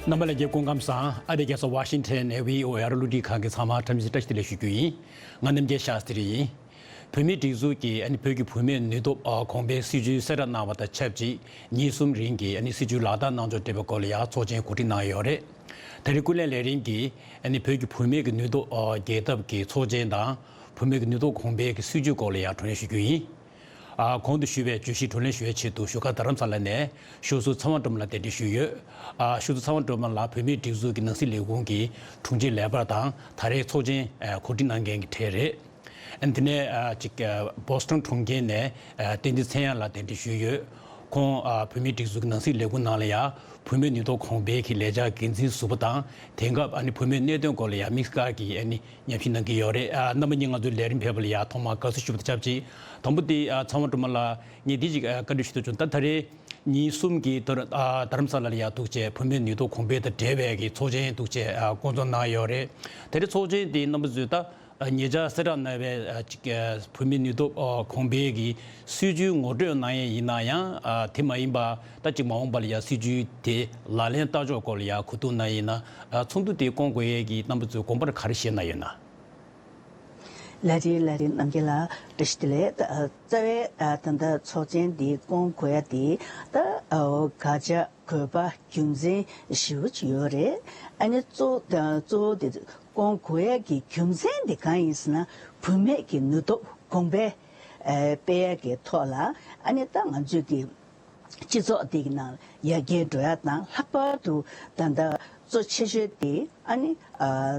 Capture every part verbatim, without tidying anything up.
རྣམ་པ་ལྷན་རྒྱས་སྐུ་ཁམས་བཟང་། ཨ་རིའི་རྒྱལ་ས་ཝ་ཤིང་ཊོན་ནས་བྷི་ཨོ་ཨེ་གློག་འཕྲིན་ཁང་གི་ཚང་མ་འཚམས་འདྲི་བཀྲ་ཤིས་བདེ་ལེགས་ཞུ་རྒྱུ་ཡིན། ང་རྣམ་རྒྱལ་ཤཱསྟྲི་ཡིན། བོད་མིའི་སྒྲིག་འཛུགས་ཀྱི་ཨ་ནི་བོད་ཀྱི་བུད་མེད་ནུས་སྟོབས་ཨ་གོང་འཕེལ་སྲིད་བྱུས་གསལ་བསྒྲགས་གནང་བ་དང་ཆབས་ཅིག་ཉིན་གསུམ་རིང་གི་ཨ་ནི་སྲིད་བྱུས་ལག་བསྟར་གནང་ཕྱོགས་འབྲེལ་བའི་སྐོར་ལ་ཡང་ཚོགས་ཆེན་གོ་སྒྲིག་གནང་ཡོད་རེད། ད་རེས་ཀུན་གླེང་ལས་རིམ་གྱིས་ཨ་ནི་བོད་ཀྱི་བུད་མེད་ཀྱི་ནུས་སྟོབས་ཨ་རྒྱས་ཐབས་ཀྱི་ཚོགས་ཆེན་དང་། བུད་མེད་ཀྱི་ནུས་སྟོབས་གོང་འཕེལ་གྱི་སྲིད་བྱུས་སྐོར་ལ་ཡང་བགྲོ་གླེང་ཞུ་རྒྱུ་ཡིན། ཨ་གོང་དུ་ཞུས་པའི་བརྗོད་གཞི་བགྲོ་གླེང་ཞུ་བའི་ཆེད་དུ་བཞུགས་སྒར་རྡ་རམ་ས་ལ་ནས་ཤོག་གཙོ་ཚེ་དབང་སྒྲོལ་མ་ལགས་གདན་འདྲེན་ཞུས་ཡོད། ཨ་ཤོག་གཙོ་ཚེ་དབང་སྒྲོལ་མ་ལགས་བོད་མིའི་སྒྲིག་འཛུགས་ཀྱི་ནང་སྲིད་ལས་ཁུངས་ཀྱི་དྲུང་ཆེ་ལས་འཕར་དང་ད་རེས་ཚོགས་ཆེན་ཨ་གོ་སྒྲིག་གནང་མཁན་གྱི་གྲས་རེད། ཨ་དེ་ནས་ཨ་ཅིག་ཨ་བོ་སི་ཊོན་གྲོང་ཁྱེར་ནས་ཨ་བསྟན་འཛིན་ཚེ་དབྱངས་ལགས་གདན་འདྲེན་ཞུས་ཡོད། ཁོང་ཨ་བོད་མིའི་སྒྲིག་འཛུགས་ཀྱི་ནང་སྲིད་ལས་ཁུངས་ནང་ལ་ཡང་བུད་མེད་ནུས་སྟོབས་གོང་འཕེལ་གྱི་ལས་འཆར་འགན་འཛིན་ཟུར་པ་དང་དེང་སྐབས་ཨ་ནི་བུད་མེད་གནད་དོན་སྐོར་ལ་ཡང་དམིགས་བཀར་གྱིས་ཨ་ནི་ཉམས་ཞིབ་གནང་གི་ཡོད་རེད། ཨ་རྣམ་པ་གཉིས་ང་ཚོའི་ལས་རིམ་ཕེབས་པ་ལ་ཡང་ཐོག་མར་དགའ་བསུ་ཞུ་བ་དང་ཆབས་ཅིག་དང་པོ་དེ་ཨ་ཚེ་དབང་སྒྲོལ་མ་ལགས་ངས་འདི་ཅིག་ཨ་བཀའ་འདྲི་ཞུ་འདོད་བྱུང་། ད་ད་རེས་ཉིན་གསུམ་གྱི་དོ་ར་ཨ་རྡ་རམ་ས་ལ་ལ་ཡང་ཐུག་བྱས་བུད་མེད་ནུས་སྟོབས་གོང་འཕེལ་དང་འབྲེལ་བའི་གི་ཚོགས་ཆེན་ཐུག་བྱས་ཨ་བསྐོང་ཚོགས་གནང་ཡོད་རེད། ད་རེས་ཚོགས་ཆེན་དེ་རྣམ་པ་ཚོས་ད་ཉེ་ཆར་གསལ་བསྒྲགས་གནང་བའི་ཨ་ཅིག་ཨ་བུད་མེད་ནུས་སྟོབས་ཨ་གོང་འཕེལ་གྱི་སྲིད་བྱུས་ངོ་སྤྲོད་གནང་ཡས་ཡིན་ན་ཡང་ཨ་དེ་མ་ཡིན་པ་ད་ཅིག་མ་འོངས་པ་ལ་ཡང་སྲིད་བྱུས་དེ་ལག་ལེན་བསྟར་ཕྱོགས་སྐོར་ལ་ཡང་གོ་བསྡུར་གནང་ཡས་ཡིན་ན་ཨ་ཚོགས་འདུ་དེ་བསྐོང་དགོས་ཡས་ཀྱི་རྣམ་པ་ཚོས་དགོངས་པ་ག་རེ་བཞེས་གནང་ཡོད་ན། ལགས་རེད་ལགས་རེད། རྣམ་རྒྱལ་ལགས་བཀྲ་ཤིས་བདེ་ལེགས། ད་རྩ་བའི་ཨ་ད་ལྟ་ཚོགས་ཆེན་འདི་བསྐོང་དགོས་ཡ་དེ་ད་ཨ་བཀའ་རྒྱ་དགོས་པ་རྒྱུ་མཚན་ཞེ་པོ་ཅིག་ཡོད་རེད། ཨ་ནི་གཙོ་ད་གཙོ་བོ་དེ་བསྐོང་དགོས་ཡ་གི་རྒྱུ་མཚན་དེ་གང་ཡིན་ཟེར་ན་བུད་མེད་ཀྱི་ནུས་སྟོབས་གོང་འཕེལ་ཨ་སྤེལ་ཡ་གི་ཐོག་ལ་ཨ་ནི་ད་ང་ཚོས་ཀྱི་སྤྱི་ཚོགས་འདི་གི་ནང་ཡར་རྒྱས་འགྲོ་ཡ་དང་། ལྷག་པར་དུ་ད་ལྟ་གཙོ་ཆེ་ཤོས་དེ་ཨ་ནི་ཨ་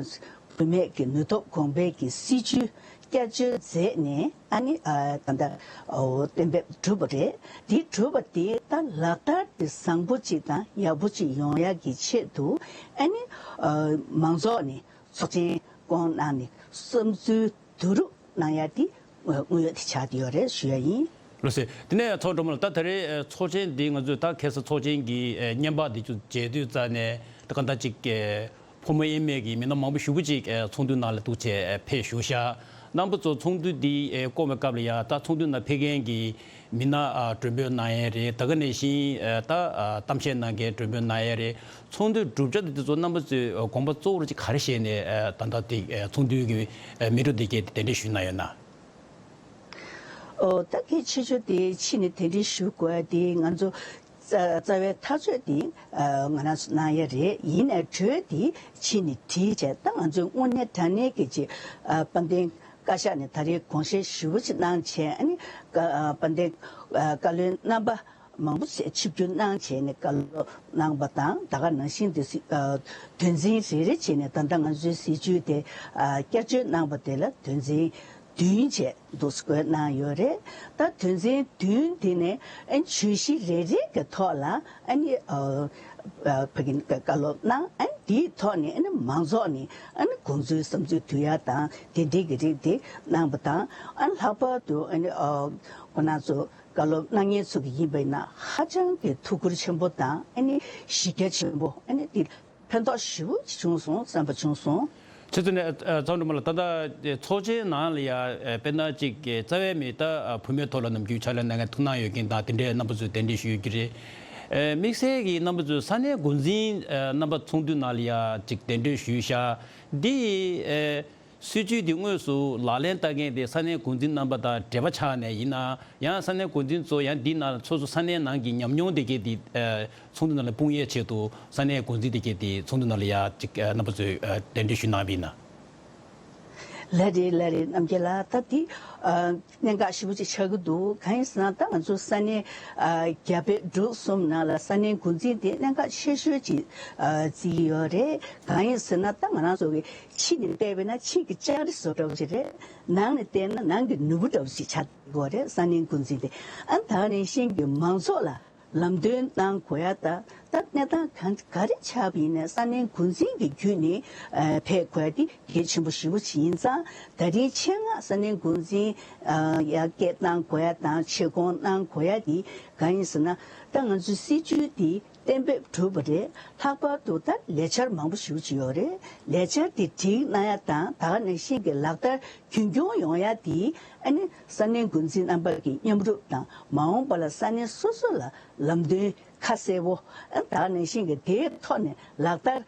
བུད་མེད་ཀྱི་ནུས་སྟོབས་གོང་འཕེལ་གྱི་སྲིད་བྱུས་བསྐྱར་བཅོས་མཛད་ནས་ཨ་ནི་ཨ་ད་ལྟ་འོ་གཏན་འབེབས་གྲུབ་པ་རེད། དེ་གྲུབ་པ་དེ་ད་ལག་བསྟར་དེ་བཟང་པོ་ཅིག་དང་ཡག་པོ་ཅིག་ཡོང་ཡ་གི་ཆེད་དུ་ཨ་ནི་ཨ་མང་ཚོགས་ནས་ཚོགས་ཆེན་བསྐོང་གནང་ནས་བསམ་ཚུལ་བསྡུ་རུབ་གནང་ཡ་དེ་དངོས་ཡོད་དེ་ཆགས་བསྡད་ཡོད་རེད་ཞུ་ཡ་ཡིན། ལགས་སེ། དེ་ནས་ཚེ་དབང་སྒྲོལ་མ་ལགས་ད་ད་རེས་ཚོགས་ཆེན་འདི་ང་ཚོས་ད་ཁ་སང་ཚོགས་ཆེན་གྱི་བརྙན་པར་འདི་ཚོ་མཇལ་དུས་ཙ་ནས་ད་ག་འདྲ་ཅིག་ཕོ་མོ་དབྱེར་མེད་ཀྱི་མི་སྣ་མང་པོ་ཞེ་པོ་ཅིག་ཚོགས་འདུ་ནང་ལ་འདུག་བྱས་ཕེབས་བཞུགས་ཤག་རྣམ་པ་ཚོ་ཚོགས་འདུ་འདི་བསྐོང་བའི་སྐབས་ལ་ཡ་ད་ཚོགས་འདུ་ནང་ཕེབས་མཁན་གྱི་མི་སྣ་མགྲོན་འབོད་གནང་ཡས་རེད། ད་ག་ནང་བཞིན་ད་གཏམ་བཤད་གནང་མཁན་མགྲོན་འབོད་གནང་ཡས་རེད། ཚོགས་འདུའི་གྲུབ་ཆ་དེ་ཚོ་རྣམ་པ་ཚོས་དགོངས་པ་གཙོ་བོར་ཅིག་ག་རེ་བཞེས་ནས་ད་ལྟ་དེ་ཚོགས་འདུའི་གི་མི་འགྲོ་དེ་གས་དེ་གདན་འདྲེན་ཞུས་གནང་ཡོད་ན། ཨོ་ད་གལ་ཆེ་ཤོས་དེ་ཕྱི་ནས་གདན་འདྲེན་ཞུ་དགོས་ཡ་དེ་ང་ཚོ་རྩ་རྩ་བའི་ཐག་གཅོད་དེ་ང་རང་ཚོ་གནང་ཡ་རེད། ཡིན་ནའི་གྲོས་དེ་ཕྱི་ནས་བསྒྲིགས་བྱས་ད་ང་ཚོས་དངོས་གནས་དྲང་གནས་ཀྱི་ཅིག་དཔལ་ལྡན་བཀའ་ཤག་ནས་ད་རེས་དགོངས་བཞེས་ཞེ་པོ་ཅིག་གནང་བྱས། ཨ་ནི་བཀའ་དཔལ་ལྡན་བཀའ་བློན་རྣམ་པ་མང་པོ་ཞིག་ཆིབས་བསྒྱུར་གནང་བྱས་ནས་བཀའ་སློབ་གནང་བ་དང་། ད་ག་ནང་བཞིན་དུ་སྲིད་ཨ་དོན་ཚན་རེ་རེ་བྱས་ནས་ད་ལྟ་ང་ཚོའི་སྲིད་བྱུས་དེ་ཨ་བསྐྱར་བཅོས་གནང་བ་དེ་ལ་དོན་ཚན་བདུན་བྱས་འདུག་སེ་བཀོད་གནང་ཡོད་རེད། ད་དོན་ཚན་བདུན་དེ་ནས་ཨ་ནི་བརྗོད་གཞི་རེ་རེ་གི་ཐོག་ལ་ཨ་ནི་ཨ་ཨ་ཕ་གི་བཀའ་སློབ་གནང་། ཨ་ནི་དེའི་ཐོག་ནས་ཨ་ནི་མང་ཚོགས་ནས་ཨ་ནི་དགོངས་ཚུལ་བསམ་ཚུལ་བསྡུ་ཡ་དང་དེ་འདྲའི་གི་རིགས་དེ་གནང་བ་དང་། ཨ་ནི་ལྷག་པར་དུ་ཨ་ནི་ཨ་ཁོ་རང་ཚོ་བཀའ་སློབ་གནང་མཁན་ཚོ་གི་ཡིན་པ་ཡིན་ན་ཧ་ཅང་གི་ཐུགས་ཁུར་ཆེན་པོ་དང་ཨ་ནི་གཞི་རྒྱ་ཆེན་པོ། ཨ་ནི་དེ་ཕན་ཐོགས་ཞེ་པོ་བྱུང་སོང་བསམ་པ་བྱུང་སོང་། ཁྱེད་ཚོ་ནས་ཚང་འགྲོ་མ་ལ་ད་ལྟ་ཚོགས་ཆེན་ནང་ལ་ཡ་དཔེར་ན་ཅིག་རྩ་བའི་མི་ད་བུད་མེད་ཐོག་ལ་ནམ་རྒྱུན་ཕྱག་ལས་གནང་མཁན་ཐུགས་སྣང་ཡོད་མཁན་དང་དེ་འདྲའི་རྣམ་པ་ཚོས་གདན་འདྲེན་ཞུས་ཡོད་ཀྱི་རེད། དམིགས་བསལ་གྱི་རྣམ་པ་ཚོས་ས་གནས་འགོ་འཛིན་རྣམ་པ་ཚོགས་འདུ་ནང་ལ་ཡ་ཅིག་གདན་འདྲེན་ཞུས་ཤག་འདི་སྲིད་བྱུས་འདི་དངོས་སུ་ལག་ལེན་བསྟར་མཁན་དེ་ས་གནས་འགོ་འཛིན་རྣམ་པ་དང་འབྲེལ་བ་ཆགས་ནས་ཡིན་ན། ཡང་ས་གནས་འགོ་འཛིན་ཚོ་ཡང་འདི་ནང་སོ་སོ་ས་གནས་ནང་གི་ཉམས་མྱོང་དེ་གས་དེ་ཚོགས་འདུ་ནང་ལ་སྤུངས་ཡས་ཆེད་དུ་ས་གནས་འགོ་འཛིན་དེ་གས་དེ་ཚོགས་འདུ་ནང་ལ་ཡ་ཅིག་རྣམ་པ་ཚོས་གདན་འདྲེན་ཞུ་གནང་བ་ཡིན་ན། ལགས་རེད་ལགས་རེད། རྣམ་རྒྱལ་ལགས་ད་འདི་གནད་འགག་ཞེ་པོ་ཅིག་ཆགས་ཀྱི་འདུག་གང་ཡིན་ཟེར་ན་ད་ང་ཚོ་ས་གནས་རྒྱ་བལ་འབྲུག་གསུམ་ནང་ལ་ས་གནས་འགོ་འཛིན་དེ་གནད་འགག་ཆེ་ཤོས་ཅིག་བརྩི་གི་ཡོད་རེད། གང་ཡིན་ཟེར་ན་ད་ང་རང་ཚོ་གི་ཕྱི་ནས་བལྟས་པས་ན་ཕྱི་གི་ལྕགས་རི་བཟོ་འདྲ་བོ་ཅིག་རེད། ནང་ནས་བལྟས་ན་ནང་གི་ནོར་བུ་འདྲ་བོ་ཞིག་ཆགས་ཀྱི་ཡོད་རེད། ས་གནས་འགོ་འཛིན་དེ་ཨ་ད་ག་ནང་བཞིན་གྱི་མང་ཚོགས་ལ་ལམ་སྟོན་གནང་དགོས་ཡ། ད་ད་གནས་སྟངས་གང་ག་རེ་ཆགས་པ་ཡིན་ནའི་ས་གནས་འགོ་འཛིན་གྱི་བརྒྱུད་ནས་ཕེབས་དགོས་ཡ་དེ་གལ་ཆེན་པོ་ཞེ་པོ་ཅིག་ཡིན་ཙང་། ད་རིང་ཆེད་མངགས་ས་གནས་འགོ་འཛིན་ཡར་སྐད་གཏང་དགོས་ཡ་དང་ཆེད་བསྐོང་གནང་དགོས་ཡ་དེ་གང་ཡིན་ཟེར་ན་ད་ང་ཚོའི་སྲིད་བྱུས་དེ་གཏན་འབེབས་གྲུབ་པ་རེད། ལྷག་པར་དུ་ད་ལས་འཆར་མང་པོ་ཞེ་པོ་ཅིག་ཡོད་རེད། ལས་འཆར་དེ་སྒྲིག་གནང་ཡ་དང་ད་ག་ནང་བཞིན་གྱི་ལག་བསྟར་རྒྱུན་འཁྱོངས་ཡོང་ཡ་དེ་ཨ་ནི་ས་གནས་འགོ་འཛིན་རྣམ་པ་གི་མཉམ་རུབ་དང་མ་འོངས་པ་ལ་ས་གནས་སོ་སོ་ལ་ལམ་སྟོན་ ཁ་གསལ་བོ་ད་ག་ནང་བཞིན་གྱི་དེའི་ཐོག་ནས་ལག་བསྟར་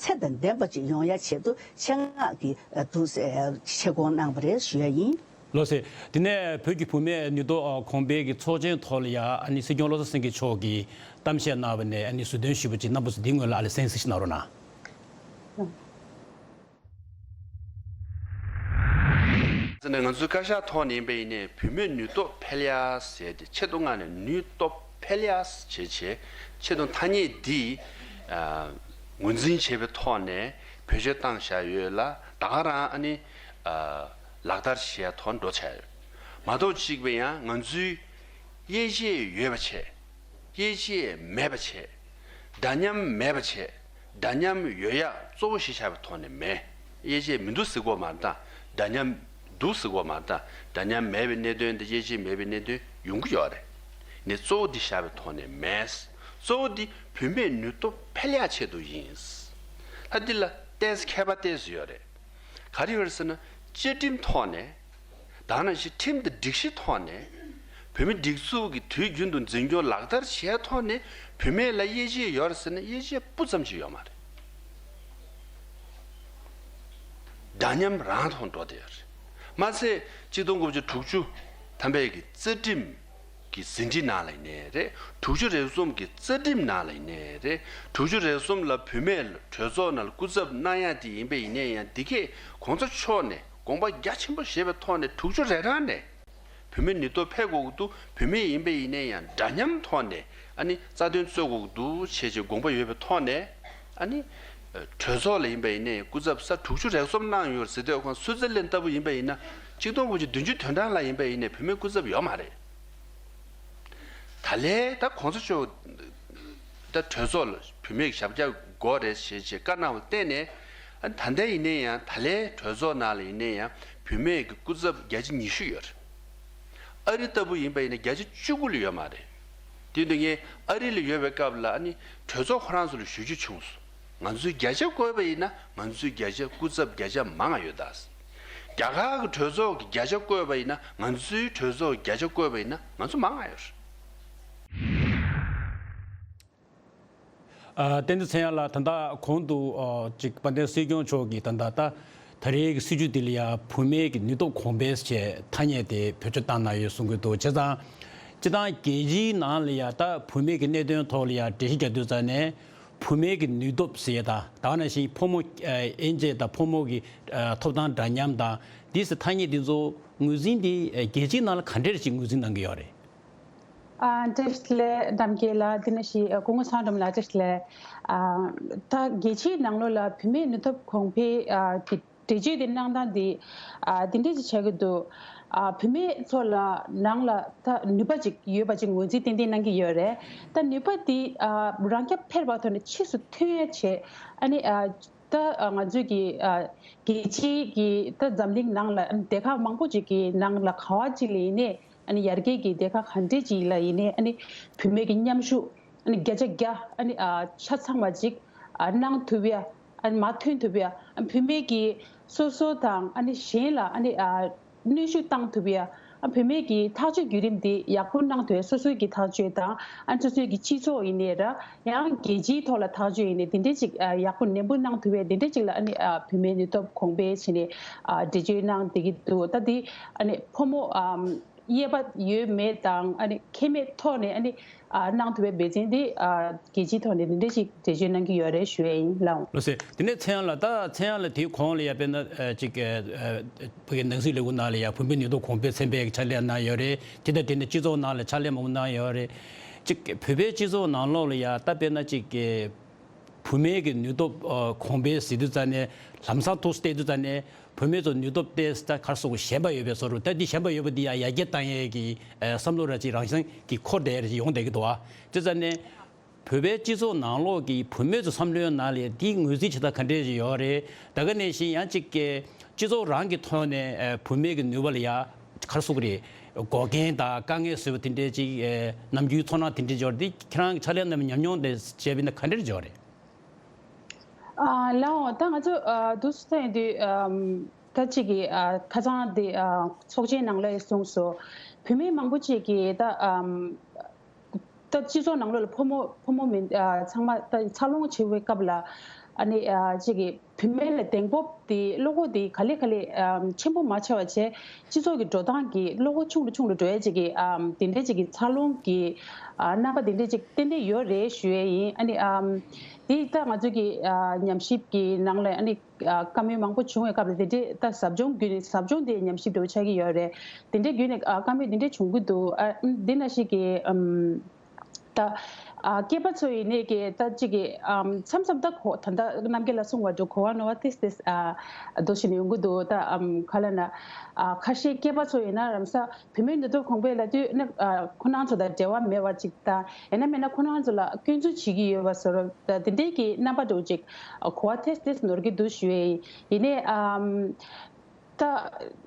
ཚད་དང་ལྡན་པ་ཅིག་ཡོང་ཡ་ཆེད་དུ་ཆེད་མངགས་ཀྱིས་འདུག་སེ་ཆེད་སྐོང་གནང་བ་རེད་ཞུ་ཡ་ཡིན། ལགས་སེ། དེ་ནས་བོད་ཀྱི་བུད་མེད་ནུས་སྟོབས་གོང་འཕེལ་གྱི་ཚོགས་ཆེན་ཐོག་ལ་ཡ་ཨ་ནི་སྲིད་སྐྱོང་བློ་བཟང་སེང་གེ་མཆོག་གིས་གཏམ་བཤད་གནང་བ་ནས་ཨ་ནི་ཟུར་འདོན་ཞུས་པ་ཅིག་རྣམ་པ་ཚོ་འདིའི་སྔོན་ལ་ཨ་ལས་གསན་གཟིགས་ཤིག་གནང་རོགས་གནང་། ཟེར་ནས་ང་ཚོའི་བཀའ་ཤག་ཐོག་ནས་ཡིན་པ་ཡིན་ནའི་བུད་མེད་ནུས་སྟོབས་འཕེལ་ཡ་ཟེར་ཏེ་ཆེད་དུ་མངགས་ནས་ནུས་སྟོབས་འཕེལ་ཡ་བྱེད་ཆེད་ཆེད་དུ་ཐ་སྙད་འདི་ངོས་འཛིན་བྱས་པའི་ཐོག་ནས་བེད་སྤྱོད་བཏང་བཞག་ཡོད་ལ་ད་ག་རང་ཨ་ནི་ལག་བསྟར་བྱེད་ཡ་ཐོག་འགྲོ་བྱས་ཡོད། མ་གཏོགས་གཅིག་པ་ཡང་ང་ཚོའི་དབྱེ་འབྱེད་ཡོད་པ་བྱས། དབྱེ་འབྱེད་མེད་པ་བྱས། འདྲ་མཉམ་མེད་པ་བྱས། འདྲ་མཉམ་ཡོད་ཡག་གཙོ་བོ་ཞིག་བཞག་པའི་ཐོག་ནས་མེད། དབྱེ་འབྱེད་མི་འདུག་ཟེར་གོ་མ་རེད་ད། འདྲ་མཉམ་འདུག་ཟེར་གོ་མ་རེད་ད། འདྲ་མཉམ་མེད་པའི་གནད་དོན་དེ་དབྱེ་འབྱེད་མེད་པའི་གནད་དོན་ཡོང་གི་ཡོད་རེད། ནས་གཙོ་བོ་འདི་བཞག་པའི་ཐོག་ནས་མེད། གཙོ་བོ་འདི་བུད་མེད་ནུས་སྟོབས་འཕེལ་ཡག་ཆེད་དུ་ཡིན། ད་འདི་ལ་ཏོག་ཙམ་ཁྱད་པར་ཏོག་ཙམ་ཡོད་རེད། ག་རེ་ཡོད་རེད་ཟེར་ན་བཅའ་ཁྲིམས་ཐོག་ནས། ད་ནང་བཞིན་ཁྲིམས་དང་སྒྲིག་གཞི་ཐོག་ནས་བོད་མི་སྒྲིག་འཛུགས་ཀྱི་དུས་རྒྱུན་དུ་འཛིན་སྐྱོང་ལག་བསྟར་བྱས་ཐོག་ནས་བུད་མེད་ལ་དབྱེ་འབྱེད་ཡོད་རེད་ཟེར་ན་དབྱེ་འབྱེད་སྤུ་ཙམ་ཅིག་ཡོད་མ་རེད། འདྲ་མཉམ་རང་ཐོག་འགྲོ་བསྡད་ཡོད་རེད། མ་ཚད་གཅིག་སྟོང་དགུ་བརྒྱ་དྲུག་ཅུ་ཐམ་པའི་གི་རྩ་ཁྲིམས་ཀྱི་ཟིན་བྲིས་ནང་ལ་ཡིན་ནའི་རེད། དྲུག་ཅུ་རེ་གསུམ་གྱི་རྩ་ཁྲིམས་ནང་ལ་ཡིན་ནའི་རེད། དྲུག་ཅུ་རེ་གསུམ་ལ་བུད་མེད་ལ་གྲོས་ཚོགས་ནང་ལ་སྐུ་ཚབ་གནང་ཡ་དེ་ཡིན་པ་ཡིན་ནའི་ཡང་འདི་གས་གོང་ས་མཆོག་ནས་དགོངས་པ་རྒྱ་ཆེན་པོ་བཞེས་པའི་ཐོག་ནས་དྲུག་ཅུ་རེ་གྲངས་ནས་བུད་མེད་ནུས་སྟོབས་འཕེལ་དགོས་ཀྱི་འདུག་བུད་མེད་ཡིན་པ་ཡིན་ནའི་ཡང་འདྲ་མཉམ་ཐོག་ནས་ཨ་ནི་རྩ་དོན་རྩོད་དགོས་ཀྱི་འདུག་བྱས་བྱས་དགོངས་པ་ཡོད་པའི་ཐོག་ནས་ཨ་ནི་གྲོས་ཚོགས་ལ་ཡིན་པ་ཡིན་ནའི་སྐུ་ཚབ་ས་དྲུག་ཅུ་རེ་གསུམ་གནང་ཡོད་ཟེར་དུས་ཁོང་སུའི་ཙེར་ལན་ལྟ་བུ་ཡིན་པ་ཡིན་ན་གཅིག་སྟོང་དགུ་བརྒྱ་བདུན་ཅུ་དོན་གྲངས་ལ་ཡིན་པ་ཡིན་ནའི་བུད་མེད་སྐུ་ཚབ་ཡོད་མ་རེད། ད་ལས་ད་གོང་ས་མཆོག་ད་གྲོས་ཚོགས་ལ་བུད་མེད་ཞབས་བཀྱག་དགོས་རེད་ཞེས་བྱས་བཀའ་གནང་བ་བརྟེན་ནས་ཨ་ནི་ད་ལྟ་ཡིན་ནའི་ཡང་ད་ལས་གྲོས་ཚོགས་ནང་ལ་ཡིན་ནའི་ཡང་བུད་མེད་ཀྱི་སྐུ་ཚབ་བརྒྱ་ཆ་ཉི་ཤུ་ཡོད་རེད། ཨ་རི་ལྟ་བུ་ཡིན་པ་ཡིན་ན་བརྒྱ་ཆ་བཅུ་དགུ་ལས་ཡོད་མ་རེད། དེ་དུས་ངས་ཨ་རི་ལ་ཡོད་པའི་སྐབས་ལ་ཨ་ནི་གྲོས་ཚོགས་ཁོ་རང་ཚོ་ལ་ཞུ་རྒྱུ་བྱུང་སོང་། ང་ཚོས་བརྒྱ་ཆ་བཀོད་པ་ཡིན་ན་ང་ཚོའི་བརྒྱ་ཆ་སྐུ་ཚབ་བརྒྱ་ཆ་མང་ང་ཡོད་ད། རྒྱ་གར་གྱི་གྲོས་ཚོགས་ཀྱི་བརྒྱ་ཆ་བཀོད་པ་ཡིན་ན་ང་ཚོའི་གྲོས་ཚོགས་ཀྱི་བརྒྱ་ཆ་བཀོད་པ་ཡིན་ན་ང་ཚོ་མང་ང་ཡོད་རེད། ཨ། བསྟན་འཛིན་ཚེ་དབྱངས་ལགས། ད་ལྟ་གོང་དུ་ཨ་ཅིག་དཔལ་ལྡན་སྲིད་སྐྱོང་མཆོག་གིས་ད་ལྟ་ད་ད་རེས་ཀྱི་སྲིད་བྱུས་འདི་ལ་ཡ་བུད་མེད་ཀྱི་ནུས་སྟོབས་གོང་འཕེལ་ཞེས་ཐ་སྙད་དེ་བེད་སྤྱོད་བཏང་གནང་ཡོད་གསུང་གི་འདུག་བྱས་ཙང་སྤྱིར་བཏང་རྒྱལ་སྤྱིའི་ནང་ལ་ཡ་ད་བུད་མེད་ཀྱི་གནད་དོན་ཐོག་ལ་ཡ་འགྲེལ་བཤད་རྒྱག་དུས་ཙང་ནས་བུད་མེད་ཀྱི་ནུས་སྟོབས་ཟེར་ཡ་ད་ད་ག་ནང་བཞིན་ཕོ་མོ་ཨ་དབྱེ་འབྱེད་དང་ཕོ་མོ་གི་ཨ་ཐོབ་ཐང་འདྲ་མཉམ་དང་འདི་ཟེར་ཐ་སྙད་འདི་ཚོ་ངོས་འཛིན་འདི་རྒྱལ་སྤྱིའི་ནང་ལ་ག་འདྲས་ཅིག་ངོས་འཛིན་གནང་གི་ཡོད་རེད། ཨ། བཀྲ་ཤིས་བདེ་ལེགས་རྣམ་རྒྱལ་ལགས། དེ་ནང་བཞིན་སྐུ་ངོ་ཚེ་དབང་སྒྲོལ་མ་ལགས་བཀྲ་ཤིས་བདེ་ལེགས། ཨ། ད་རྒྱལ་སྤྱིའི་ནང་ལོགས་ལ་བུད་མེད་ནུས་སྟོབས་གོང་འཕེལ་ཨ་གྱི་འགྲེལ་བརྗོད་དེ་གནང་སྟངས་དེ་ཨ་དེ་འདྲས་ཅིག་བྱ་གི་འདུག་ཨ། བུད་མེད་ཚོ་ལ་ནང་ལ་ད་ནུས་པ་ཅིག་ཡོད་པ་ཅིག་ངོས་འཛིན་ཏན་ཏན་གནང་གི་ཡོད་རེད། ད་ནུས་པ་དེ་ཨ་རང་རྐྱ་འཕེར་བ་ཐོག་ནས་ཕྱིས་སུ་ཐོན་ཡ་བྱས་ཨ་ནི་ཨ་ད་ང་ཚོས་ཀྱི་ཨ་རྒྱལ་སྤྱིའི་གི་ད་འཛམ་གླིང་ནང་ལ་སྡེ་ཁག་མང་པོ་ཅིག་གི་ནང་ལ་ག་བ་ཅིག་ལ་ཡིན་ནའི་ཨ་ནི་ཡར་རྒྱས་ཀྱི་སྡེ་ཁག་ག་འདྲས་ཅིག་ལ་ཡིན་ནའི་ཨ་ནི་བུད་མེད་ཀྱི་མཉམ་ཞུགས་ཨ་ནི་བརྒྱ་ཆ་བརྒྱ་ཨ་ནི་ཨ་ཆ་ཚང་བ་ཅིག་ཨ་གནང་ཐུབ་ཡ་ཨ་ནི་མ་ཐོན་ཐུབ་ཡ་ཨ་བུད་མེད་ཀྱི་སོ་སོ་དང་ཨ་ནི་གཞན་ལ་ཨ་ནི་ཨ་གནོན་ཤུགས་བཏང་ཐུབ་ཡ། ཨ་བུད་མེད་ཀྱི་ཐག་གཅོད་བརྒྱུད་རིམ་འདི་ཡག་པོ་གནང་ཐུབ་ཡ། སོ་སོའི་གི་ཐག་གཅོད་དང་ཨ་སོ་སོའི་གི་སྤྱི་ཚོགས་ཡིན་ནའི་ར་ཡང་རྒྱལ་སྤྱིའི་ཐོག་ལ་ཐག་གཅོད་ཡིན་ནའི་འདི་འདྲས་ཅིག་ཨ་ཡག་པོ་ནན་པོ་གནང་ཐུབ་ཡ་འདི་འདྲས་ཅིག་ལ་ཨ་ནི་ཨ་བུད་མེད་ནུས་སྟོབས་གོང་འཕེལ་བྱས་ནས་ཨ་འགྲེལ་བརྗོད་གནང་བསྡད་ཀྱི་འདུག་ད་འདི་ཨ་ནི་ཕོ་མོ་ཨམ་དབྱེ་བ་ཡོད་མེད་དང་ཨ་ནི་ཁེ་མེད་ཐོག་ནས་ཨ་ནི་ཨ་གནང་ཐུབ་པའི་འབད་བརྩོན་འདི་ཨ་རྒྱལ་སྤྱིའི་ཐོག་ནས་འདི་འདྲ་ཞིག་འགྲེལ་བརྗོད་གནང་གི་ཡོད་རེད་ཞུ་ཡས་ཡིན་ལགས། ལགས་སོ། དེ་ནས་ཚེ་དབྱངས་ལགས། ད་ཚེ་དབྱངས་ལགས་དེའི་གོང་ལ་ཡ་དཔེར་ན་ཨ་ཅིག་ཨ་ཨ་བོད་ཀྱི་ནང་སྲིད་ལས་ཁུངས་ནང་ལ་ཡ་བུད་མེད་ནུས་སྟོབས་གོང་འཕེལ་ཚན་པའི་ཕྱག་ལས་གནང་ཡོད་རེད། དེ་དང་དེ་ནས་སྤྱི་ཚོགས་ནང་ལ་ཕྱག་ལས་མང་པོ་གནང་ཡོད་རེད། ཅིག་བོད་པའི་སྤྱི་ཚོགས་ནང་ལོགས་ལ་ཡ་ད་དཔེར་ན་ཅིག་བུད་མེད་ཀྱི་ནུས་སྟོབས་ཨ་གོང་འཕེལ་ཟེར་དུས་ཙ་ནས་ལམ་སང་ཐུགས་བལྟས་དུས་ཙ་ནས་བུད་མེད་ཚོ་ནུས་སྟོབས་ཏོག་ཙམ་ད་ག་རེ་ཟེར་དགོས། ཞན་པ་ཡོད་པའི་བཟོ་འདྲ། ད་འདི་ཞན་པ་ཡོད་པ་འདི་ཡང་ཡར་རྒྱས་གཏང་ཡས་ཀྱི་ཨ་བསམ་བློ་ར་ཅིག་རང་བཞིན་གྱིས་འཁོར་བསྡད་ཡས་ཅིག་ཡོང་བསྡད་ཀྱི་འདུག་ཨ། དེ་ཙ་ནས་བོད་པའི་སྤྱི་ཚོགས་ནང་ལོགས་ཀྱི་བུད་མེད་ཚོ་བསམ་བློའི་ནང་ལ་འདི་ངོས་འཛིན་བྱེད་སྟངས་ག་འདྲས་ཅིག་ཡོད་རེད། ད་ག་ནང་བཞིན་ཡང་ཅིག་གི་སྤྱི་ཚོགས་རང་གི་ཐོག་ནས་ཨ་བུད་མེད་ཀྱི་ནུས་པ་ལ་ཡ་ག་རེ་ཟེར་དགོས་རེད། འགོག་རྐྱེན་དང་དཀའ་ངལ་བཟོས་པ་དེ་འདྲས་ཅིག་ཨ་ནམ་རྒྱུན་ཚོར་སྣང་དེ་འདྲས་ཅིག་ཡོད་རེད། འདི་ཁྱེད་རང་གི་ཕྱག་ལས་གནང་བའི་ཉམས་མྱོང་དེ་བྱས་པ་ཡིན་ན་ག་འདྲས་ཅིག་ཡོད་རེད། ཨ་ལགས་འོང་། ད་ང་ཚོ་ཨ་འདུག་སེ་ཡིན་དུས་ཨམ་ད་ཅིག་གི་ཨ་ཁ་སང་དེ་ཨ་ཚོགས་ཆེན་ནང་ལ་གསུངས་སོང་། བུད་མེད་མང་པོ་ཅིག་གིས་ད་ཨམ་ད་ སྤྱི་ཚོགས་ནང་ལོགས་ལ་ཕོ་མོ་ཕོ་མོ་མི་ཨ་ཚང་མ་ད་འཚར་ལོངས་བྱེད་པའི་སྐབས་ལ་ཨ་ནི་ཨ་ཅིག་གི་བུད་མེད་ལ་གདེང་སྤོབས་དེ་བློ་ཁོག་དེ་ག་ལེ་ག་ལེ་ཨ་ཆེན་པོ་མ་ཆགས་པ་བྱས་སྤྱི་ཚོགས་ཀྱི་འགྲོ་སྟངས་ཀྱི་བློ་ཁོག་ཆུང་རུ་ཆུང་རུ་འགྲོ་ཡ་ཅིག་གི་ཨ་དེ་འདྲའི་ཅིག་གི་འཚར་ལོངས་ཀྱི་ཨ་རྣམ་པ་དེ་འདྲའི་ཅིག་ཏན་ཏན་ཡོད་རེད་ཞུ་ཡ་ཡིན། ཨ་ནི་ཨ་དེ་ད་ང་ཚོ་གི་ཨ་ཉམས་ཞིབ་ཀྱི་ནང་ལ་ཨ་ནི། ཨ་བཀའ་མོལ་མང་པོ་བྱུང་བའི་སྐབས་ལ་དེ་འདྲའི་ད་ཟབ་སྦྱོང་བརྒྱུད་ནས་ཟབ་སྦྱོང་དེ་ཉམས་ཞིབ་འདྲ་བོ་ཆགས་ཀྱི་ཡོད་རེད། དེ་འདྲའི་བརྒྱུད་ནས་ཨ་བཀའ་མོལ་དེ་འདྲའི་བྱུང་གི་འདུག་ཨ་འདི་ན་ཞིག་གི་ཨམ། ད་ཨ་སྐྱེས་པ་ཚོ་ཡིན་ནས་ཀྱི་ད་ཅིག་གི་ཨམ་མཚམས་མཚམས་ད་གོ་ད་ལྟ་རྣམ་རྒྱལ་ལགས་གསུངས་པ་འདྲ་གོ་བ་ནོར་བ་ཏིས་ཏིས་ཨ་འདུ་ཤེས་ནས་ཡོང་གི་འདུག་ད་ཨམ་ག་ལ་ན་ཨ་ཁ་ཤས་སྐྱེས་པ་ཚོ་ཡིན་ན་རང་ས་བུད་མེད་ནུས་སྟོབས་གོང་འཕེལ་ལབ་དུས་ནི་ཨ་ཁོ་རང་ཚོ་དང་འབྲེལ་བ་མེད་པ་ཅིག་དང་ཡང་ན་མེད་ན་ཁོ་རང་ཚོ་ལ་སྐྱོན་འཛུགས་བྱེད་ཀྱི་ཡོད་པ་བཟོ་འདྲ་ད་དེ་འདྲའི་གི་རྣམ་པ་འདྲ་བོ་ཅིག་གོ་བ་ཏིས་ཏིས་ནོར་གྱི་འདུག་ཞུ་ཡས་ཡིན། ཡིན་ནའི་ཨམ་ད་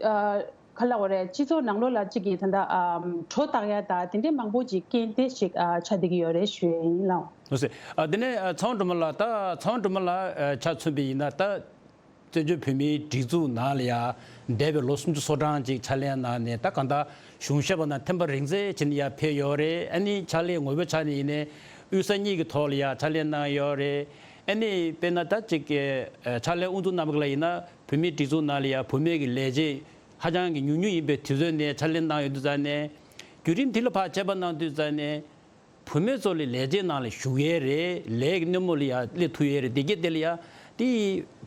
ཨ་ག་ལབ་དགོས་རེད། སྤྱི་ཚོགས་ནང་ལོགས་ལ་གཅིག་གིས་ད་ལྟ་ཨམ་བྲོ་བཏགས་ཡ་ད་དེ་འདྲའི་མང་པོ་ཅིག་རྐྱེན་དེ་ཞིག་ཨ་ཆགས་བསྡད་ཀྱི་ཡོད་རེད་ཞུ་ཡས་ཡིན་ལགས། ལགས་སོ། ཨ་དེ་ནས་ཨ་ཚེ་དབང་སྒྲོལ་མ་ལགས། ད་ཚེ་དབང་སྒྲོལ་མ་ལགས་ཨ་ཆ་མཚོན་པ་ཡིན་ན་ད་བཙན་བྱོལ་བོད་མིའི་སྒྲིག་འཛུགས་ནང་ལ་ཡ་འདས་པའི་ལོ་སུམ་ཅུ་སོ་གྲངས་ཅིག་ཕྱག་ལས་གནང་ནས་ད་གང་ལྟར་གཞུང་ཞབས་པ་ནང་ཐེམ་པ་རིང་ཚད་ཕྱིན་ཡར་ཕེབས་ཡོད་རེད། ཨ་ནི་ཕྱག་ལས་ངོ་བོའི་ཆ་ནས་ཡིན་ནའི་དབུས་ས་གཉིས་ཀྱི་ཐོག་ལ་ཡ་ཕྱག་ལས་གནང་ཡོད་རེད། ཨ་ནི་དཔེར་ན་ད་ཅིག་གི་ཕྱག་ལས་དབུ་འཛུགས་གནང་བ་ལ་ཡིན་ན་བོད་མིའི་སྒྲིག་འཛུགས་ནང་ལ་ཡ་བུད་མེད་ཀྱི་ལས་བྱེད་ཧ་ཅང་གི་ཉུང་ཉུང་ཡིན་པའི་དུས་ཚོད་ནས་ཕྱག་ལས་གནང་ཡོད་དུས་ཙང་ནས་བརྒྱུད་རིམ་དེ་ལ་ཕར་དཔྱད་པ་གནང་དུས་ཙང་ནས། བུད་མེད་ཚོ་ལ་ལས་བྱེད་ནང་ལ་ཞུགས་ཡས་རེད། ལས་ཀྱི་སྣེ་མོ་ལ་ཡ་སླེབས་ཐུབ་ཡས་རེད། དེ་གྱད་དེ་ལ་ཡ་དེ་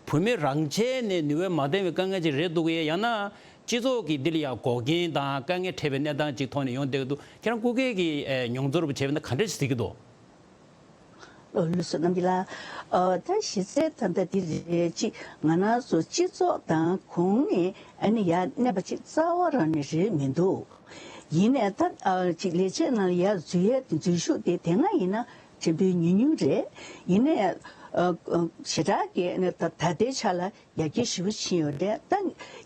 བུད་མེད་རང་ཆས་ནས་ནུས་པ་མ་ལྡན་པའི་དཀའ་ངལ་ཅིག་རེད་འདུག་གས། ཡང་ན་སྤྱི་ཚོགས་ཀྱི་འདི་ལ་ཡ་འགོག་རྐྱེན་དང་དཀའ་ངལ་འཕྲད་པའི་གནས་སྟངས་ཅིག་ཐོག་ནས་ཡོང་བསྡད་ཀྱི་འདུག་ཁྱེད་རང་སྐུ་སྒེར་གྱི་ཨེ་མྱོང་ཚོར་བྱས་པ་ན་ག་འདྲ་ཞིག་གཟིགས་ཀྱི་འདུག་ལགས་སོ། རྣམ་རྒྱལ་ལགས། ཨ་ད་གཞི་རྩའི་ད་ལྟ་འདི་རེད། ཅིག་ང་རང་ཚོ་སྤྱི་ཚོགས་དང་གོང་ནས་ཨ་ནི་ཡར་གནས་པ་ཅིག་རྩ་བ་རང་ནས་རེད་མི་འདུག་ཡིན་ནའི་ད་ཨ་ཅིག་ལས་བྱེད་ནང་ལ་ཡར་འཛུལ་ཡས་དེ་འཛུལ་ཞུགས་དེ་དེ་སྔ་ཡིན་ན་ཕྲན་བུ་ཉུང་ཉུང་རེད། ཡིན་ནའི་ཨ་ཨ་ཞེ་དྲག་གི་ཨ་ནི་ད་ད་ལྟའི་ཆ་ལ་ཡར་རྒྱས་ཞེ་པོ་ཕྱིན་ཡོད་རེད། ད་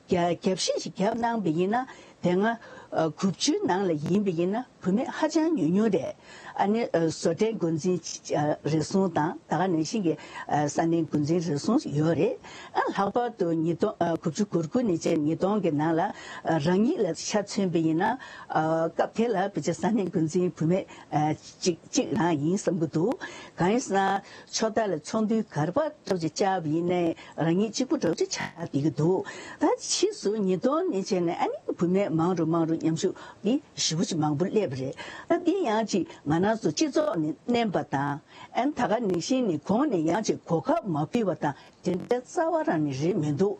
རྒྱ་རྒྱབ་བཤིག་ཅིག་བརྒྱབ་གནང་བ་ཡིན་ན་དེ་སྔ་ཨ་དགུ་བཅུའི་ནང་ལ་ཡིན་པ་ཡིན་ན་བུད་མེད་ཧ་ཅང་ཉུང་ཉུང་རེད། ཨ་ནི་ཨ་བཟོ་གྲྭའི་འགོ་འཛིན་ཨ་རེ་ཟུང་དང་ད་ག་ནང་བཞིན་གྱི་ཨ་ས་གནས་འགོ་འཛིན་རེ་ཟུང་ཡོད་རེད། ཨ་ལྷག་པར་དུ་ཉིས་སྟོང་ཨ་དགུ་བཅུ་གོ་དགུ་ནས་བྱས་ཉིས་སྟོང་གི་ནང་ལ་ཨ་རང་ཉིད་ལ་ཆ་མཚོན་པ་ཡིན་ན་ཨ་སྐབས་དེ་ལ་བོད་ཀྱི་ས་གནས་འགོ་འཛིན་བུད་མེད་ཨ་གཅིག་གཅིག་རང་ཡིན་བསམ་གྱི་འདུག་གང་ཡིན་ཟེར་ན་ཕྱོགས་མཐའ་ལ་ཚོགས་འདུའི་གར་པ་འདྲ་བོ་ཅིག་བཅར་བ་ཡིན་ནའི་རང་ཉིད་གཅིག་པུ་འདྲ་བོ་ཅིག་ཆགས་བསྡད་ཀྱི་འདུག་ད་ཕྱིས་སུ་ཉིས་སྟོང་ནས་བྱས་ནས་ཨ་ནི་བུད་མེད་མང་རུ་མང་རུ་མཉམ་ཞུགས་འདི་ཞེ་པོ་ཅིག་མང་པོ་སླེབས་པ་རེད། ད་འདི་ཡང་ཅིག་ང་རང་ཚོ་སྤྱི་ཚོགས་ནས་མནན་པ་དང་ཨ་ནི་ད་ག་ནང་བཞིན་ནས་གོང་ནས་ཡང་ཅིག་གོ་སྐབས་མ་ཕུལ་བ་དང་དེ་འདྲའི་རྩ་བ་རང་ནས་རེད་མི་འདུག་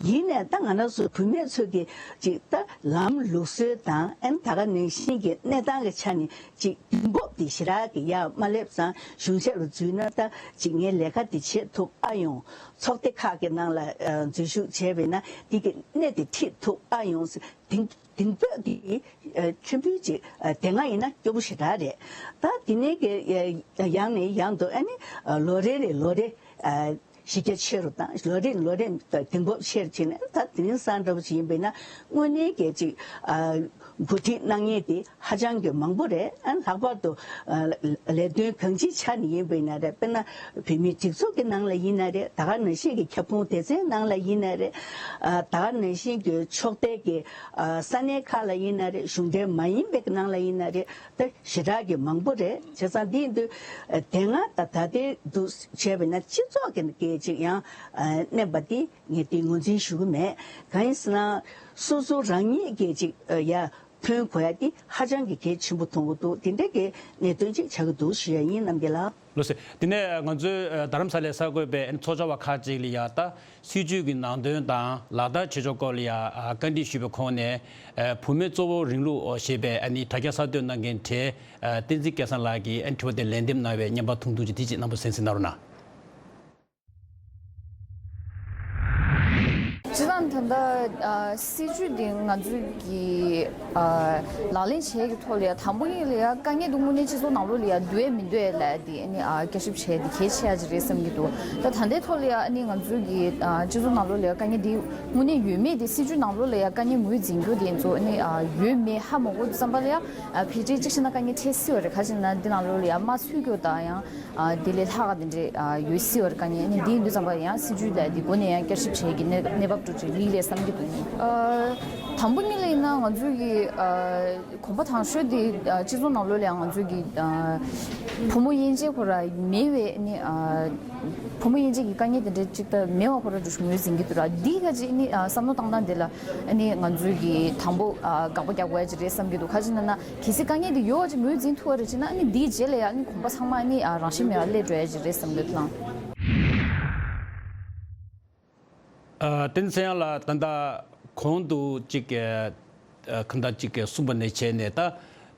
ཡིན་ནའི་ད་ང་རང་ཚོ་བུད་མེད་ཚོས་ཀྱི་ཅིག་ད་ལམ་ལུགས་སྲོལ་དང་ཨ་ནི་ད་ག་ནང་བཞིན་གྱི་གནས་སྟངས་ཀྱི་ཆ་ནས་ཅིག་གདེང་སྤོབས་དེ་ཞེ་དྲག་གི་ཡར་མ་སླེབས་ཙང་གཞུང་ཞབས་ལ་འཛུལ་ན་ད་ཅིག་ངས་ལས་ཀ་དེ་བྱེད་ཐུབ་ཨ་ཡོང་། ཚོགས་སྡེ་ཁག་གི་ནང་ལ་ཨ་འཛུལ་ཞུགས་བྱས་པས་ན་འདི་གི་གནས་དེ་ཁྲིད་ཐུབ་ཨ་ཡོང་ཟེར་གདེང་གདེང་སྤོབས་དེ་ཨ་ཕྲན་བུ་ཅིག་ཨ་དེ་སྔ་ཡིན་ན་སྐྱོ་པོ་ཞེ་དྲག་རེད། ད་དེ་ནས་ཀྱི་ཨ་ཡང་ནས་ཡང་དུ་ཨ་ནི་ཨ་ལོ་རེ་རེ་ལོ་རེ་ཨ་གཞི་རྒྱ་ཆེ་རུ་དང་ལོ་རེ་ལོ་རེ་གདེང་སྤོབས་ཆེ་རུ་ཕྱིན་ནས་ད་དེ་རིང་སང་འདྲ་པོ་ཅིག་ཡིན་པས་ན་དངོས་གནས་ཀྱི་ཅིག་ཨ་འགོ་ཁྲིད་གནང་མཁན་དེ་ཧ་ཅང་གི་མང་པོ་རེད། ཨ་ལྷག་པར་དུ་ཨ་ལས་དོན་གང་ཅིའི་ཆ་ནས་ཡིན་པ་ཡིན་ན་རེད། དཔེར་ན་བོད་མིའི་སྒྲིག་འཛུགས་ཀྱི་ནང་ལ་ཡིན་ན་རེད། ད་ག་ནང་བཞིན་གྱི་ཁྱབ་ཁོངས་སྡེ་ཚན་ནང་ལ་ཡིན་ན་རེད། ཨ་ད་ག་ནང་བཞིན་གྱི་ཕྱོགས་སྡེ་གི་ཨ་ས་གནས་ཁག་ལ་ཡིན་ན་རེད། གཞུང་འབྲེལ་མ་ཡིན་པའི་ནང་ལ་ཡིན་ན་རེད། ད་ཞེ་དྲག་གི་མང་པོ་རེད། བྱས་ཙང་འདི་ཡིན་དུས་ཨ་དེ་སྔ་ད་ད་ལྟའི་འདུག་བྱས་པ་ཡིན་ན་སྤྱི་ཚོགས་ཀྱི་སྐད་ཅིག་ཡང་ཨ་མནན་པ་འདི་ངས་དེ་ངོས་འཛིན་ཞུ་གི་མེད། གང་ཡིན་ཟེར་ན་སོ་སོ་རང་ཉིད་ཀྱིས་ཅིག་ཨ་ཡ་ཐོན་དགོས་ཡ་དེ་ཧ་ཅང་གི་གལ་ཆེན་པོ་མཐོང་གི་འདུག་དེ་འདྲ་གི་གནད་དོན་ཅིག་ཆགས་ཀྱི་འདུག་ཞུ་ཡ་ཡིན། རྣམ་རྒྱལ་ལགས། ལགས་སོ། དེ་ནས་ང་ཚོའི་ཨ་རྡ་རམ་ས་ལའི་གསར་འགོད་པས་ཚོགས་བཅར་བ་ཁག་ཅིག་ལ་ཡ་ད་སྲིད་བྱུས་ཀྱི་ནང་དོན་དང་ལག་བསྟར་བྱེད་ཕྱོགས་སྐོར་ལ་ཡ་ཨ་བཀའ་འདྲི་ཞུས་པའི་ཁོངས་ནས་ཨ་བུད་མེད་གཙོ་བོ་རིང་ལུགས་ཞེས་པའི་ཨ་ནི་དྲ་རྒྱ་གསར་གཏོད་གནང་མཁན་གྲས་ཨ་བསྟན་འཛིན་སྐལ་བཟང་ལགས་ཀྱིས་ཨ་ནི་དྲི་བ་དེ་ལན་འདེབས་གནང་བའི་བརྙན་པར་ཐུང་ཐུང་ཅིག་དེ་ཅིག་རྣམ་པ་གསན་གཟིགས་གནང་རོགས་གནང་། སྤྱིར་བཏང་ད་ལྟ་ཨ་སྲིད་བྱུས་འདི་ང་ཚོས་ཀྱི་ཨ་ལག་ལེན་བྱེད་ཀྱི་ཐོག་ལ་ཡ་དང་པོ་ཉིད་ལ་ཡ་དཀའ་ངལ་འདི་དངོས་གནས་སྤྱི་ཚོགས་ནང་ལོགས་ལ་ཡ་འདུག་ཡ་མི་འདུག་ཡ་ལབ་ཡ་འདི་ཨ་ནི་ཨ་བསྐྱར་ཞིབ་བྱས་འདི་གལ་ཆེ་ཡ་ཅིག་རེད་བསམ་གྱི་འདུག་ད་ད་ལྟའི་ཐོག་ལ་ཡ་ཨ་ནི་ང་ཚོས་ཀྱི་ཨ་སྤྱི་ཚོགས་ནང་ལོགས་ལ་ཡ་དཀའ་ངལ་འདི་དངོས་གནས་ཡོད་མེད་འདི་སྲིད་བྱུས་ནང་ལོགས་ལ་ཡ་དཀའ་ངལ་ངོས་འཛིན་རྒྱུ་དེ་ཚོ་ཨ་ནི་ཨ་ཡོད་མེད་ཧ་མ་གོ་དུས་ཙམ་པ་ལ་ཡ་ཨ་ཕལ་ཆེར་གཅིག་བྱས་ན་དཀའ་ངལ་འཕྲད་སྲིད་པ་རེད། ག་རེ་ཟེར་ན་འདི་ནང་ལོགས་ལ་ཡ་དམངས་འཚོའི་སྐྱོ་དང་ཡང་། ཨ་དེ་ལས་ལྷག་ག་དེ་འདྲས་ཨ་ཡོད་སྲིད་པ་རེད། དཀའ་ངལ་ཨ་ནི་འདི་ཡིན་དུས་ཙམ་པ་ཡང་སྲིད་བྱུས་ལ་འདི་སྒོ་ནས་ཡང་བསྐྱར་ཞིབ་བྱེད་ཀྱི་གནས་གནས་བབ་འགྲོ་ཅིག་ལི་ལས་བསམ་གྱི་འདུག་ཨ་ དང་པོ་ཉིད་ལ་ཡིན་ན་ང་ཚོའི་གི་ཨ་གོམ་པ་དང་ཤོས་དེ་ཨ་སྤྱི་ཚོགས་ནང་ལོགས་ལ་ང་ཚོའི་གི་ཨ་བུ་མོ་དབྱེ་འབྱེད་ཁོ་ར་མེད་པའི་ནི་ཨ་བུ་མོ་དབྱེ་འབྱེད་ཀྱི་དཀའ་ངལ་དེ་འདྲ་གཅིག་ད་མེད་པ་ཁོ་ར་འདྲ་ཞིག་ངོས་འཛིན་གྱི་འདུག་ར། འདི་ག་ཅིག་ནི་ཨ་བསམ་བློ་བཏང་སྟངས་དེ་ལ་ཨ་ནི་ང་ཚོའི་གི་དང་པོ་ཨ་དགག་པ་རྒྱག་དགོས་ཡ་ཅིག་རེད་བསམ་གྱི་འདུག་ག་ཅི་ན་ན་གལ་སྲིད་དཀའ་ངལ་དེ་ཡོད་པ་ཅིག་ངོས་འཛིན་ཐུབ་པ་རེད་ཅེ་ན། ཨ་ནི་འདིའི་རྗེས་ལ་ཡ་ཨ་ནི་གོམ་པ་ཚང་མ་ཨ་ནི་ཨ་རང་བཞིན་མེད་པ་སླེབས་འགྲོ་ཡ་ཅིག་རེད་བསམ་གྱི་འདུག་ལགས། ཨ། བསྟན་འཛིན་ཚེ་དབྱངས་ལགས། ད་ལྟ་གོང་དུ་ཅིག་ཨ་གང་ལྟར་ཅིག་གསུངས་པ་ནས་བྱས་ནས། ད་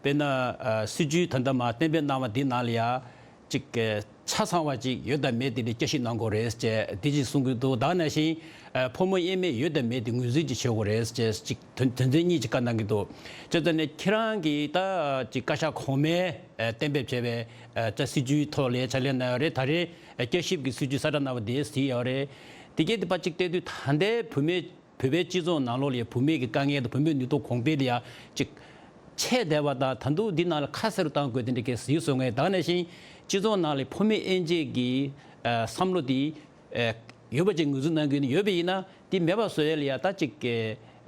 དཔེར་ན་ཨ་སྲིད་བྱུས་ད་ལྟ་མར་གཏན་འབེབས་གནང་བ་འདི་ནང་ལ་ཡ་ཅིག་ཆ་ཚང་བ་ཅིག་ཡོད་དམ་མེད་དེ་ལ་བསྐྱར་ཞིབ་གནང་དགོས་རེད་ཅེས་འདི་ཅིག་གསུང་གི་འདུག་དེ་ནང་བཞིན་ཨ་ཕོ་མོ་དབྱེ་མེད་ཡོད་དམ་མེད་དེ་ངོས་འཛིན་ཅིག་བྱེད་དགོས་རེད་ཅེས་ཅིག་དོན་དོན་ཚན་གཉིས་ཅིག་བཀའ་གནང་གི་འདུག་བྱས་ཙང་ནས་ཁྱེད་རང་གིས་ད་ཅིག་བཀའ་ཤག་གོང་མའི་ཨ་གཏན་འབེབས་བྱས་པའི་ཨ་ད་སྲིད་བྱུས་ཐོག་ལ་ཕྱག་ལས་གནང་ཡོད་རེད། ད་རེས་ཨ་བསྐྱར་ཞིབ་ཀྱི་སྲིད་བྱུས་གསལ་བསྒྲགས་གནང་བ་དེ་གཟིགས་ཡོད་རེད། དེ་གས་དེ་ཕར་ཅིག་བལྟས་དུས་ད་ལྟའི་བུད་མེད་བོད་པའི་སྤྱི་ཚོགས་ནང་ལོགས་ལ་བུད་མེད་ཀྱི་དཀའ་ངལ་དང་བུད་མེད་ནུས་སྟོབས་གོང་འཕེལ་ལ་ཡ་ཅིག་ཆད་བསྡད་པ་དང་། ད་དུང་འདི་ནང་ལ་ཁ་གསལ་རུ་གཏང་དགོས་དེ་འདྲ་གས་གཟིགས་སོང་ངས། ད་ག་ནང་བཞིན་སྤྱི་ཚོགས་ནང་ལ་ཕོ་མོ་དབྱེ་འབྱེད་ཀྱི་ཨ་བསམ་བློ་དེ་ཨ་ཡོད་པ་ཅིག་ངོས་འཛིན་གནང་གི་ཡོད་ན། ཡོད་པ་ཡིན་ན་དེ་མེད་པ་བཟོ་ཡ་ལ་ཡ་ད་ཅིག་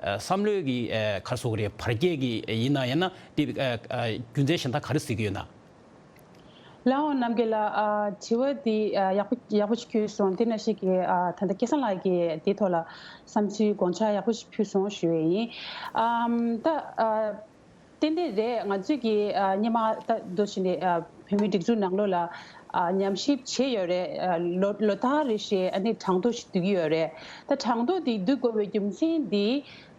ཨ་བསམ་བློའི་གི་ཨ་ག་རེ་ཟེར་དགོས་རེད། བར་ཁྱད་ཀྱི་ཡིན་ན་ཡང་ན་དེ་ཨ་ཨ་རྒྱུ་མཚན་གཞན་དག་ག་རེ་གཟིགས་ཀྱི་ཡོད་ན། ལགས་འོང་རྣམ་རྒྱལ་ལགས། ཨ་དྲི་བ་འདི་ཨ་ཡག་པོ་ཡག་པོ་ཞིག་ཕུལ་སོང་། དེ་ནང་བཞིན་གྱི་ཨ་ད་ལྟ་སྐལ་བཟང་ལགས་ཀྱིས་འདིའི་ཐོག་ལ་བསམ་ཚུལ་དགོངས་འཆར་ཡག་པོ་ཞིག་ཕུལ་སོང་ཞུ་ཡས་ཡིན། ཨམ་ད་ཨ་ཏན་ཏན་རེད། ང་ཚོས་ཀྱི་ཨ་སྔོན་མ་ད་འདུག་བྱས་ནས་ཨ་བོད་མིའི་སྒྲིག་འཛུགས་ནང་ལོགས་ལ་ཨ་ཉམས་ཞིབ་བྱས་ཡོད་རེད། ཨ་ལོ་ལོ་ལྟར་རེ་བཞིན་ཨ་ནི་གྲངས་ཐོ་ཞིག་བསྡུ་གི་ཡོད་རེད། ད་གྲངས་ཐོ་འདི་བསྡུ་དགོས་པའི་རྒྱུ་མཚན་འདི་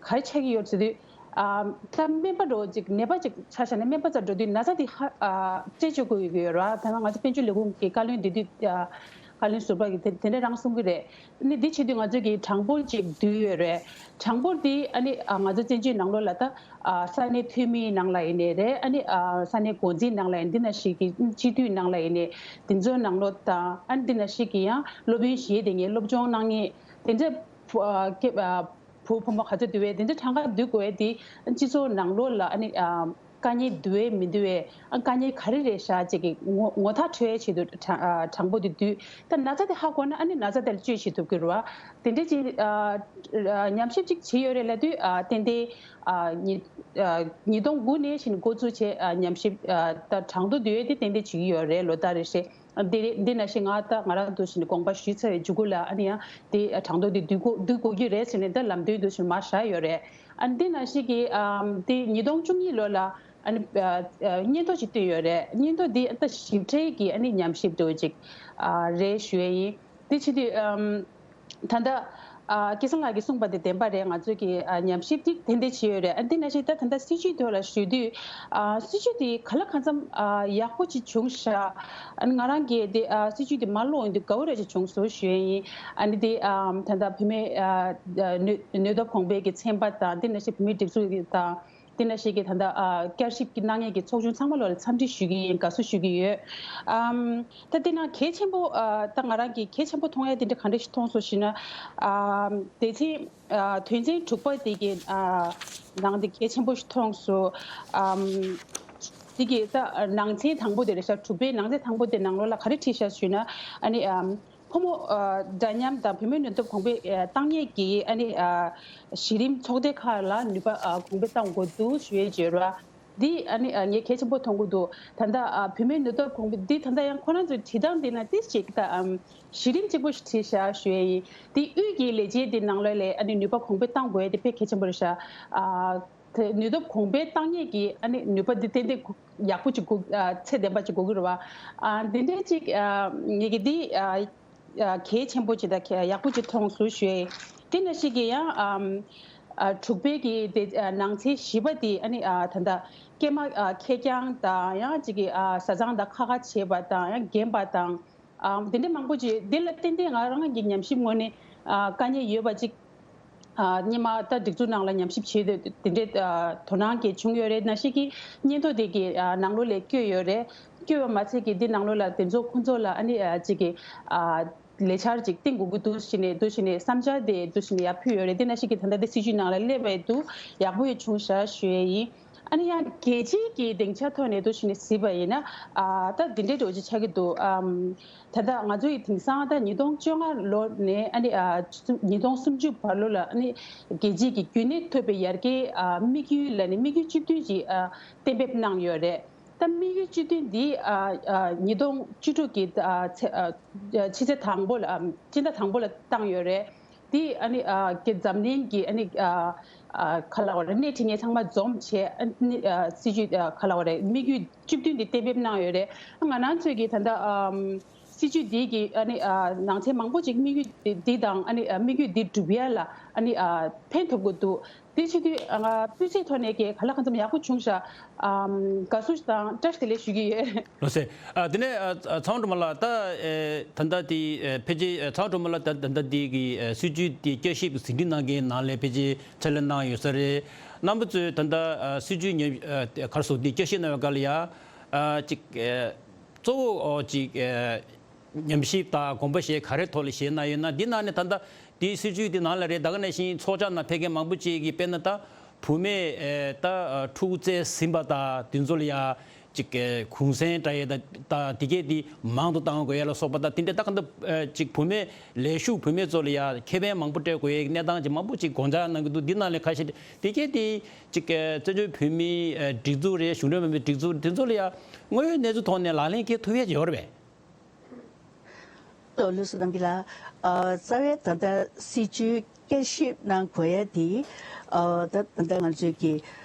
ག་རེ་ཆགས་ཀྱི་ཡོད་ཟེར་དུས། ཨ་ད་སྨན་པ་འདྲ་བོ་ཅིག་ནད་པ་ཅིག་ཆ་བཞག་ན་སྨན་པ་ཚོ་འགྲོ་དུས་ན་ཚ་དེ་ཧ་ཨ་རྩད་གཅོད་དགོས་ཀྱི་ཡོད་རེད་བ། ད་ང་ཚོ་དཔལ་འབྱོར་ལས་ཁུངས་ཀྱི་བཀའ་བློན་དེ་དུས་ཨ་བཀའ་བློན་ཟུར་པ་གིས་དེ་དེ་འདྲ་རང་གསུང་གི་རེད། ནི་འདི་བྱེད་དུས་ང་ཚོས་ཀྱི་གྲངས་འབོར་ཅིག་བསྡུས་ཡོད་རེད། གྲངས་འབོར་འདི་ཨ་ནི་ཨ་ང་ཚོ་བཙན་བྱོལ་ནང་ལོགས་ལ་ད་ཨ་ས་གནས་འཐུས་མིའི་ནང་ལ་ཡིན་ནའི་རེད། ཨ་ནི་ཨ་ས་གནས་འགོ་འཛིན་ནང་ལ་ཡིན། འདི་ནང་བཞིན་གྱི་སྤྱི་འཐུས་ནང་ལ་ཡིན་ནའི་དེ་ཚོའི་ནང་ལོགས་དང་། ཨ་ནི་འདི་ནང་བཞིན་གྱི་ཡང་སློབ་ཡོན་གཞི་དེ་ངས་སློབ་སྦྱོང་གནང་མཁན་དེ་འདྲ་ཕུ་ཨ་སྐྱེ་ཨ་བུ་བུ་མོ་ག་ཚོད་འདུག་པས། དེ་འདྲ་གྲངས་ཀ་བསྡུ་དགོས་དེ་སྤྱི་ཚོགས་ནང་ལོགས་ལ་ཨ་ནི་ཨ་དཀའ་ངལ་འདུག་པས་མི་འདུག་པས། ཨ་དཀའ་ངལ་ག་རེ་རེད་ཤག་ཅིག་གི་ངོ་ངོ་ཐག་ཆོད་ཡས་ཆེད་དུ་གྲངས་ཨ་གྲངས་འབོར་དེ་བསྡུས། ད་ན་ཚ་དེ་ཧ་གོ་ན་ཨ་ནི་ན་ཚ་དེ་ལ་བཅོས་བྱེད་ཐུབ་ཀྱི་རེད་བ། དེ་འདྲ་ཅིག་ཨ་ཨ་ཉམས་ཞིབ་ཅིག་བྱས་ཡོད་རེད་ལབ་དུས་ཨ་ཏན་ཏན་ཨ་ཉིས་ཨ་ཉིས་སྟོང་དགུ་ནས་བཞིན་འགོ་བཙུགས་བྱས་ཨ་ཉམས་ཞིབ་ཨ་ད་གྲངས་ཐོ་བསྡུ་ཡས་དེ་ཏན་ཏན་བྱེད་ཀྱི་ཡོད་རེད། ལོ་ལྟར་རེ་བཞིན། འདི་འདི་ནང་བཞིན་ང་ད་ང་རང་འདུག་བཞིན་དགོངས་པ་ཞུས་ཚར་བའི་མཇུག་གུ་ལ་ཨ་ནི་ཡང་དེ་གྲངས་ཐོ་དེ་བསྡུ་དགོས་བསྡུ་དགོས་ཀྱི་རེད་ཟེར་ནས་ད་ལམ་སྟོན་འདུག་བཞིན་མར་བཞག་ཡོད་རེད། ཨ་འདི་ནང་བཞིན་གྱི་ཨམ་དེ་ཉིས་སྟོང་བཅུ་གཉིས་ལོ་ལ་ཨ་ནི་ཨ་ཨ་སྙན་ཐོ་ཞིག་བཏོན་ཡོད་རེད། སྙན་ཐོ་འདི་ད་ཞིབ་ཕྲའི་གི་ཨ་ནི་ཉམས་ཞིབ་འདྲ་བོ་ཅིག་ཨ་རེད་ཞུ་ཡས་ཡིན། དེ་བྱེད་དུས་ཨམ་ད་ལྟ་ཨ་སྐལ་བཟང་ལགས་ཀྱིས་གསུངས་པ་དེ་བདེན་པ་རེད། ང་ཚོས་ཀྱི་ཨ་ཉམས་ཞིབ་དེ་ཏན་ཏན་བྱས་ཡོད་རེད། ཨ་འདི་ནང་བཞིན་ད་ད་ལྟ་སྲིད་བྱུས་ཐོག་ལ་ཞུ་དུས་ཨ་སྲིད་བྱུས་དེ་ག་ལ་གང་འཚམ་ཨ་ཡག་པོ་ཅིག་བྱུང་ཤག་ཨ་ང་རང་གིས་དེ་ཨ་སྲིད་བྱུས་དེ་མར་ཀློག་ཡོང་དུས་དགའ་བོ་རེ་ཅིག་བྱུང་སོང་ཞུ་ཡས་ཡིན། ཨ་ནི་དེ་ཨམ་ད་ལྟ་བུད་མེད་ཨ་ཨ་ནུས་ནུས་སྟོབས་གོང་འཕེལ་གྱི་ཚན་པ་དང་། དེ་ནང་བཞིན་བུད་མེད་སྒྲིག་འཛུགས་དང་། དེ་ནང་བཞིན་གྱི་ད་ལྟ་ཨ་བསྐྱར་ཞིབ་ཀྱི་གནང་མཁན་གྱི་ཚོགས་ཆུང་ཚང་མ་ལོག་ལ་འཚམས་འདྲི་ཞུ་གི་ཡིན། དགའ་བསུ་ཞུ་གི་ཡོད། ཨམ་ད་དེ་ནང་གལ་ཆེན་པོ་ཨ་ད་ང་རང་གིས་གལ་ཆེན་པོ་མཐོང་ཡ་དེ་འདྲ་ག་འདྲ་ཞིག་མཐོང་སོང་ཞུས་ན། ཨམ་སྡེ་ཚན་ཨ་དོན་ཚན་དྲུག་པ་དེ་གི་ཨ་ནང་དེ་གལ་ཆེན་པོ་ཞིག་མཐོང་སོང་། ཨམ་དེ་གི་ད་ནང་ཚན་དང་པོ་དེ་རེད་ཤག་དྲུག་པའི་ནང་ཚན་དང་པོ་དེ་ནང་ལོགས་ལ་ག་རེ་བྲིས་ཤག་ཞུས་ན། ཨ་ནི་ཨམ་ཕོ་མོ་ཨ་འདྲ་མཉམ་དང་བུད་མེད་ནུས་སྟོབས་གོང་འཕེལ་ཨ་བཏང་མཁན་གྱི་ཨ་ནི་ཨ་གཞི་རིམ་ཚོགས་སྡེ་ཁག་ལ་ནུས་པ་ཨ་གོང་འཕེལ་གཏང་དགོས་འདུག་ཞུ་ཡས་བརྗོད་ར། འདི་ཨ་ནི་ཨ་ངས་གལ་ཆེན་པོ་མཐོང་གི་འདུག་ད་ལྟ་ཨ་བུད་མེད་ནུས་སྟོབས་གོང་འཕེལ་འདི་ད་ལྟ་ཡང་ཁོ་རང་ཚོའི་བྲིས་སྟངས་འདི་ན་ཏིས་ཅིག་ད་ཨམ་གཞི་རིམ་གཅིག་པོ་ཞིག་བྲིས་ཤག་ཞུ་ཡས་ཡིན། འདི་དབུས་ཀྱི་ལས་བྱེད་འདི་ནང་ལོགས་ལ་ཨ་ནི་ནུས་པ་གོང་འཕེལ་གཏང་དགོས་ཡས་དེ་དཔེ་གལ་ཆེན་པོ་རེད་ཤག་ཨ་དེ་ནུས་སྟོབས་གོང་འཕེལ་བཏང་མཁན་གྱི་ཨ་ནི་ནུས་པ་འདི་ཏན་ཏན་ཡག་པོ་ཅིག་དགོས། ཨ་ཚད་ལྡན་པ་ཅིག་དགོས་ཀྱི་རེད་བ། ཨ་འདི་འདྲའི་ཅིག་ཨ་ངེད་ཀྱི་འདི་ཨ་ཨ་གལ་ཆེན་པོ་ཅིག་དང་ཡག་པོ་ཅིག་མཐོང་སོང་ཞུ་ཡས། དེ་ནང་བཞིན་གྱི་ཡང་ཨམ་ཨ་དྲུག་པའི་གི་དེ་ཨ་ནང་ཚན་བཞི་པ་དེ་ཨ་ནི་ཨ་ད་ལྟ་སྐྱེས་མ་ཨ་ཁེར་རྐྱང་དང་། ཡང་ཅིག་གི་ཨ་བཟའ་ཚང་དང་ཁ་ཁ་བྱེད་པ་དང་། ཡང་རྒན་པ་དང་། ཨ་དེ་འདྲ་མང་པོ་ཅིག་འདི་ལ་ཏན་ཏན་ང་རང་གི་ཉམས་ཞིབ་ངོས་ནས་ཨ་དཀའ་ངལ་ཡོད་པ་ཅིག་ཨ་སྔོན་མ་ད་སྒྲིག་འཛུགས་ནང་ལ་ཉམས་ཞིབ་བྱས་ཏེ་དེ་འདྲའི་ཨ་དོ་སྣང་གི་བྱུང་ཡོད་རེད། ནང་བཞིན་གྱི་སྙན་ཐོ་དེ་གི་ཨ་ནང་ལོགས་ལ་བསྐྱོད་ཡོད་རེད། བསྐྱོད་པ་མ་ཚད་ཀྱི་འདི་ནང་ལོགས་ལ་དེ་ཚོ་ཁོང་ཚོ་ལ་ཨ་ནི་ཨ་ཅིག་གི་ཨ་ལས་འཆར་ཅིག་བཏིང་དགོས་ཀྱི་འདུག་ཟེར་ནས་འདུག་ཟེར་ནས་བསམ་འཆར་དེ་འདུག་ཟེར་ནས་ཡར་ཕུལ་ཡོད་རེད། དེ་ནང་བཞིན་གྱི་ད་ལྟ་དེ་སྲིད་བྱུས་ནང་ལ་སླེབས་པ་འདུག་ཡག་པོ་ཡང་བྱུང་ཤག་ཞུ་ཡས་ཡིན། ཨ་ནི་ཡང་རྒྱལ་སྤྱིའི་གི་སྡིངས་ཆ་ཐོག་ནས་འདུག་ཞུས་ནས་གཟིགས་པ་ཡིན་ན། ཨ་ད་འདི་འདྲའི་འགྲོ་གི་ཆགས་ཀྱི་འདུག་ཨམ། ད་ལྟ་ང་ཚོ་ཡི་དེང་སང་ད་ཉིས་སྟོང་བཅོ་ལྔ་ལོ་ནས་ཨ་ནི་ཨ་ཉིས་སྟོང་སུམ་ཅུ་བར་ལོ་ལ་ཨ་ནི་རྒྱལ་སྤྱིའི་གི་རྒྱུན་གནས་ཐུབ་པའི་ཡར་རྒྱས་ཨ་དམིགས་ཡུལ་ལ་ནི་དམིགས་ཡུལ་བཅུ་བདུན་ཅིག་ཨ་གཏན་འབེབས་གནང་ཡོད་རེད། ད་དམིགས་ཡུལ་བཅུ་བདུན་འདི་ཨ་ཨ་ཉིས་སྟོང་བཅུ་དྲུག་གི་ཨ་ཚེ་ཨ་ཕྱི་ཚེས་དང་པོ་ལ་ཨ་སྤྱི་ཟླ་དང་པོ་ལ་བཏང་ཡོད་རེད། དེ་ཨ་ནི་ཨ་གི་འཛམ་གླིང་གི་ཨ་ནི་ཨ་ཨ་ག་ལབ་དགོས་རེད། སྣེ་ཁྲིད་མཁན་ཚང་མ་འཛོམས་བྱས་ཨ་ནི་ཨ་སྲིད་ཇུས་ཨ་ག་ལབ་དགོས་རེད། དམིགས་ཡུལ་བཅུ་བདུན་འདི་གཏན་འབེབས་གནང་ཡོད་རེད། ང་རང་ཚོས་ཀྱི་ད་ལྟ་ཨམ་སྲིད་ཇུས་འདི་གི་ཨ་ནི་ཨ་ནང་ཚན་མང་པོ་ཅིག་དམིགས་ཡུལ་འདི་དང་ཨ་ནི་ཨ་དམིགས་ཡུལ་འདི་སྒྲུབ་ཡ་ལ་ཨ་ནི་ཨ་ཕན་ཐོགས་ཀྱི་འདུག་དེ་བྱེད་དུས་ང་སྤུས་ཚད་ཐོག་ནས་ཀྱི་ག་ལ་གང་འཚམ་ཡག་པོ་བྱུང་ཤག་ཨམ་དགའ་བསུ་དང་བཀྲ་ཤིས་བདེ་ལེགས་ཞུ་གི་ཡོད། ལགས་སེ། ཨ་དེ་ནས་ཨ་ཚང་སྒྲོལ་མ་ལགས། ད་ཨེ་ད་ལྟ་དེ་ཨེ་ཕལ་ཆེར་ཨེ་ཚང་སྒྲོལ་མ་ལགས་ད་ད་ལྟ་དེ་གི་ཨེ་སྲིད་ཇུས་དེ་བསྐྱར་ཞིབ་ཟིན་བྲིས་གནང་མཁན་ནང་ལ་ཕལ་ཆེར་ཕྱག་ལས་གནང་ཡོད་ས་རེད། རྣམ་པ་ཚོས་ད་ལྟ་ཨ་སྲིད་ཇུས་ཉམས་ཨ་ག་རེ་ཟེར་དེ་བསྐྱར་ཞིབ་གནང་བའི་སྐབས་ལ་ཡ་ཨ་ཅིག་ཨེ་གཙོ་བོ་ཨོ་ཅིག་ཨེ་ཉམས་ཞིབ་དང་དགོངས་པ་བཞེས་ག་རེ་ཐོག་ལ་བཞེས་གནང་ཡོད་ན། འདི་ནང་ནས་ད་ལྟ་དེའི་སྲིད་ཇུས་དེ་ནང་ལ་རེད། ད་ག་ནང་བཞིན་ཚོགས་བཅར་ནང་ཕེབས་མཁན་མང་པོ་ཅིག་གིས་དཔེར་ན་ད་བུད་མེད་ཨེ་ད་ཨ་ཕྲུ་གུ་བཙས་ཟིན་པ་དང་དེ་ཚོ་ལ་ཡ་ཅིག་ཨེ་གུང་སེང་སྤྲད་ཡས་དང་དེ་གས་དེ་མང་དུ་བཏང་དགོས་ཡས་ལ་སོགས་པ་དང་། དེ་འདྲ་ད་ག་འདྲ་ཨེ་ཅིག་བུད་མེད་ལས་ཞུགས་བུད་མེད་ཚོ་ལ་ཡ་ཁེ་ཕན་མང་པོ་སྤྲད་དགོས་ཡས་ཀྱི་གནས་སྟངས་ཅིག་མང་པོ་ཅིག་དགོངས་འཆར་གནང་གི་འདུག་འདི་ནང་ལ་ཁ་ཤས་དེ་གས་དེ་ཅིག་ཨེ་བཙན་བྱོལ་བོད་མིའི་ཨེ་སྒྲིག་འཛུགས་རེད། གཞུང་འབྲེལ་མིན་པའི་སྒྲིག་འཛུགས་དེ་ཚོ་ལ་ཡ་དངོས་ཡོད་གནས་ཚུལ་ཐོག་ནས་ལག་ལེན་འཁེལ་ཐུབ་ཡས་ཅིག་ཡོད་རེད་པས། ལགས་སོ། རྣམ་རྒྱལ་ལགས། ཨ་རྩ་བའི་ད་ལྟ་སྲིད་ཇུས་བསྐྱར་ཞིབ་གནང་དགོས་ཡ་དེ་ཨ་ད་ད་ལྟ་ང་ཚོའི་གི་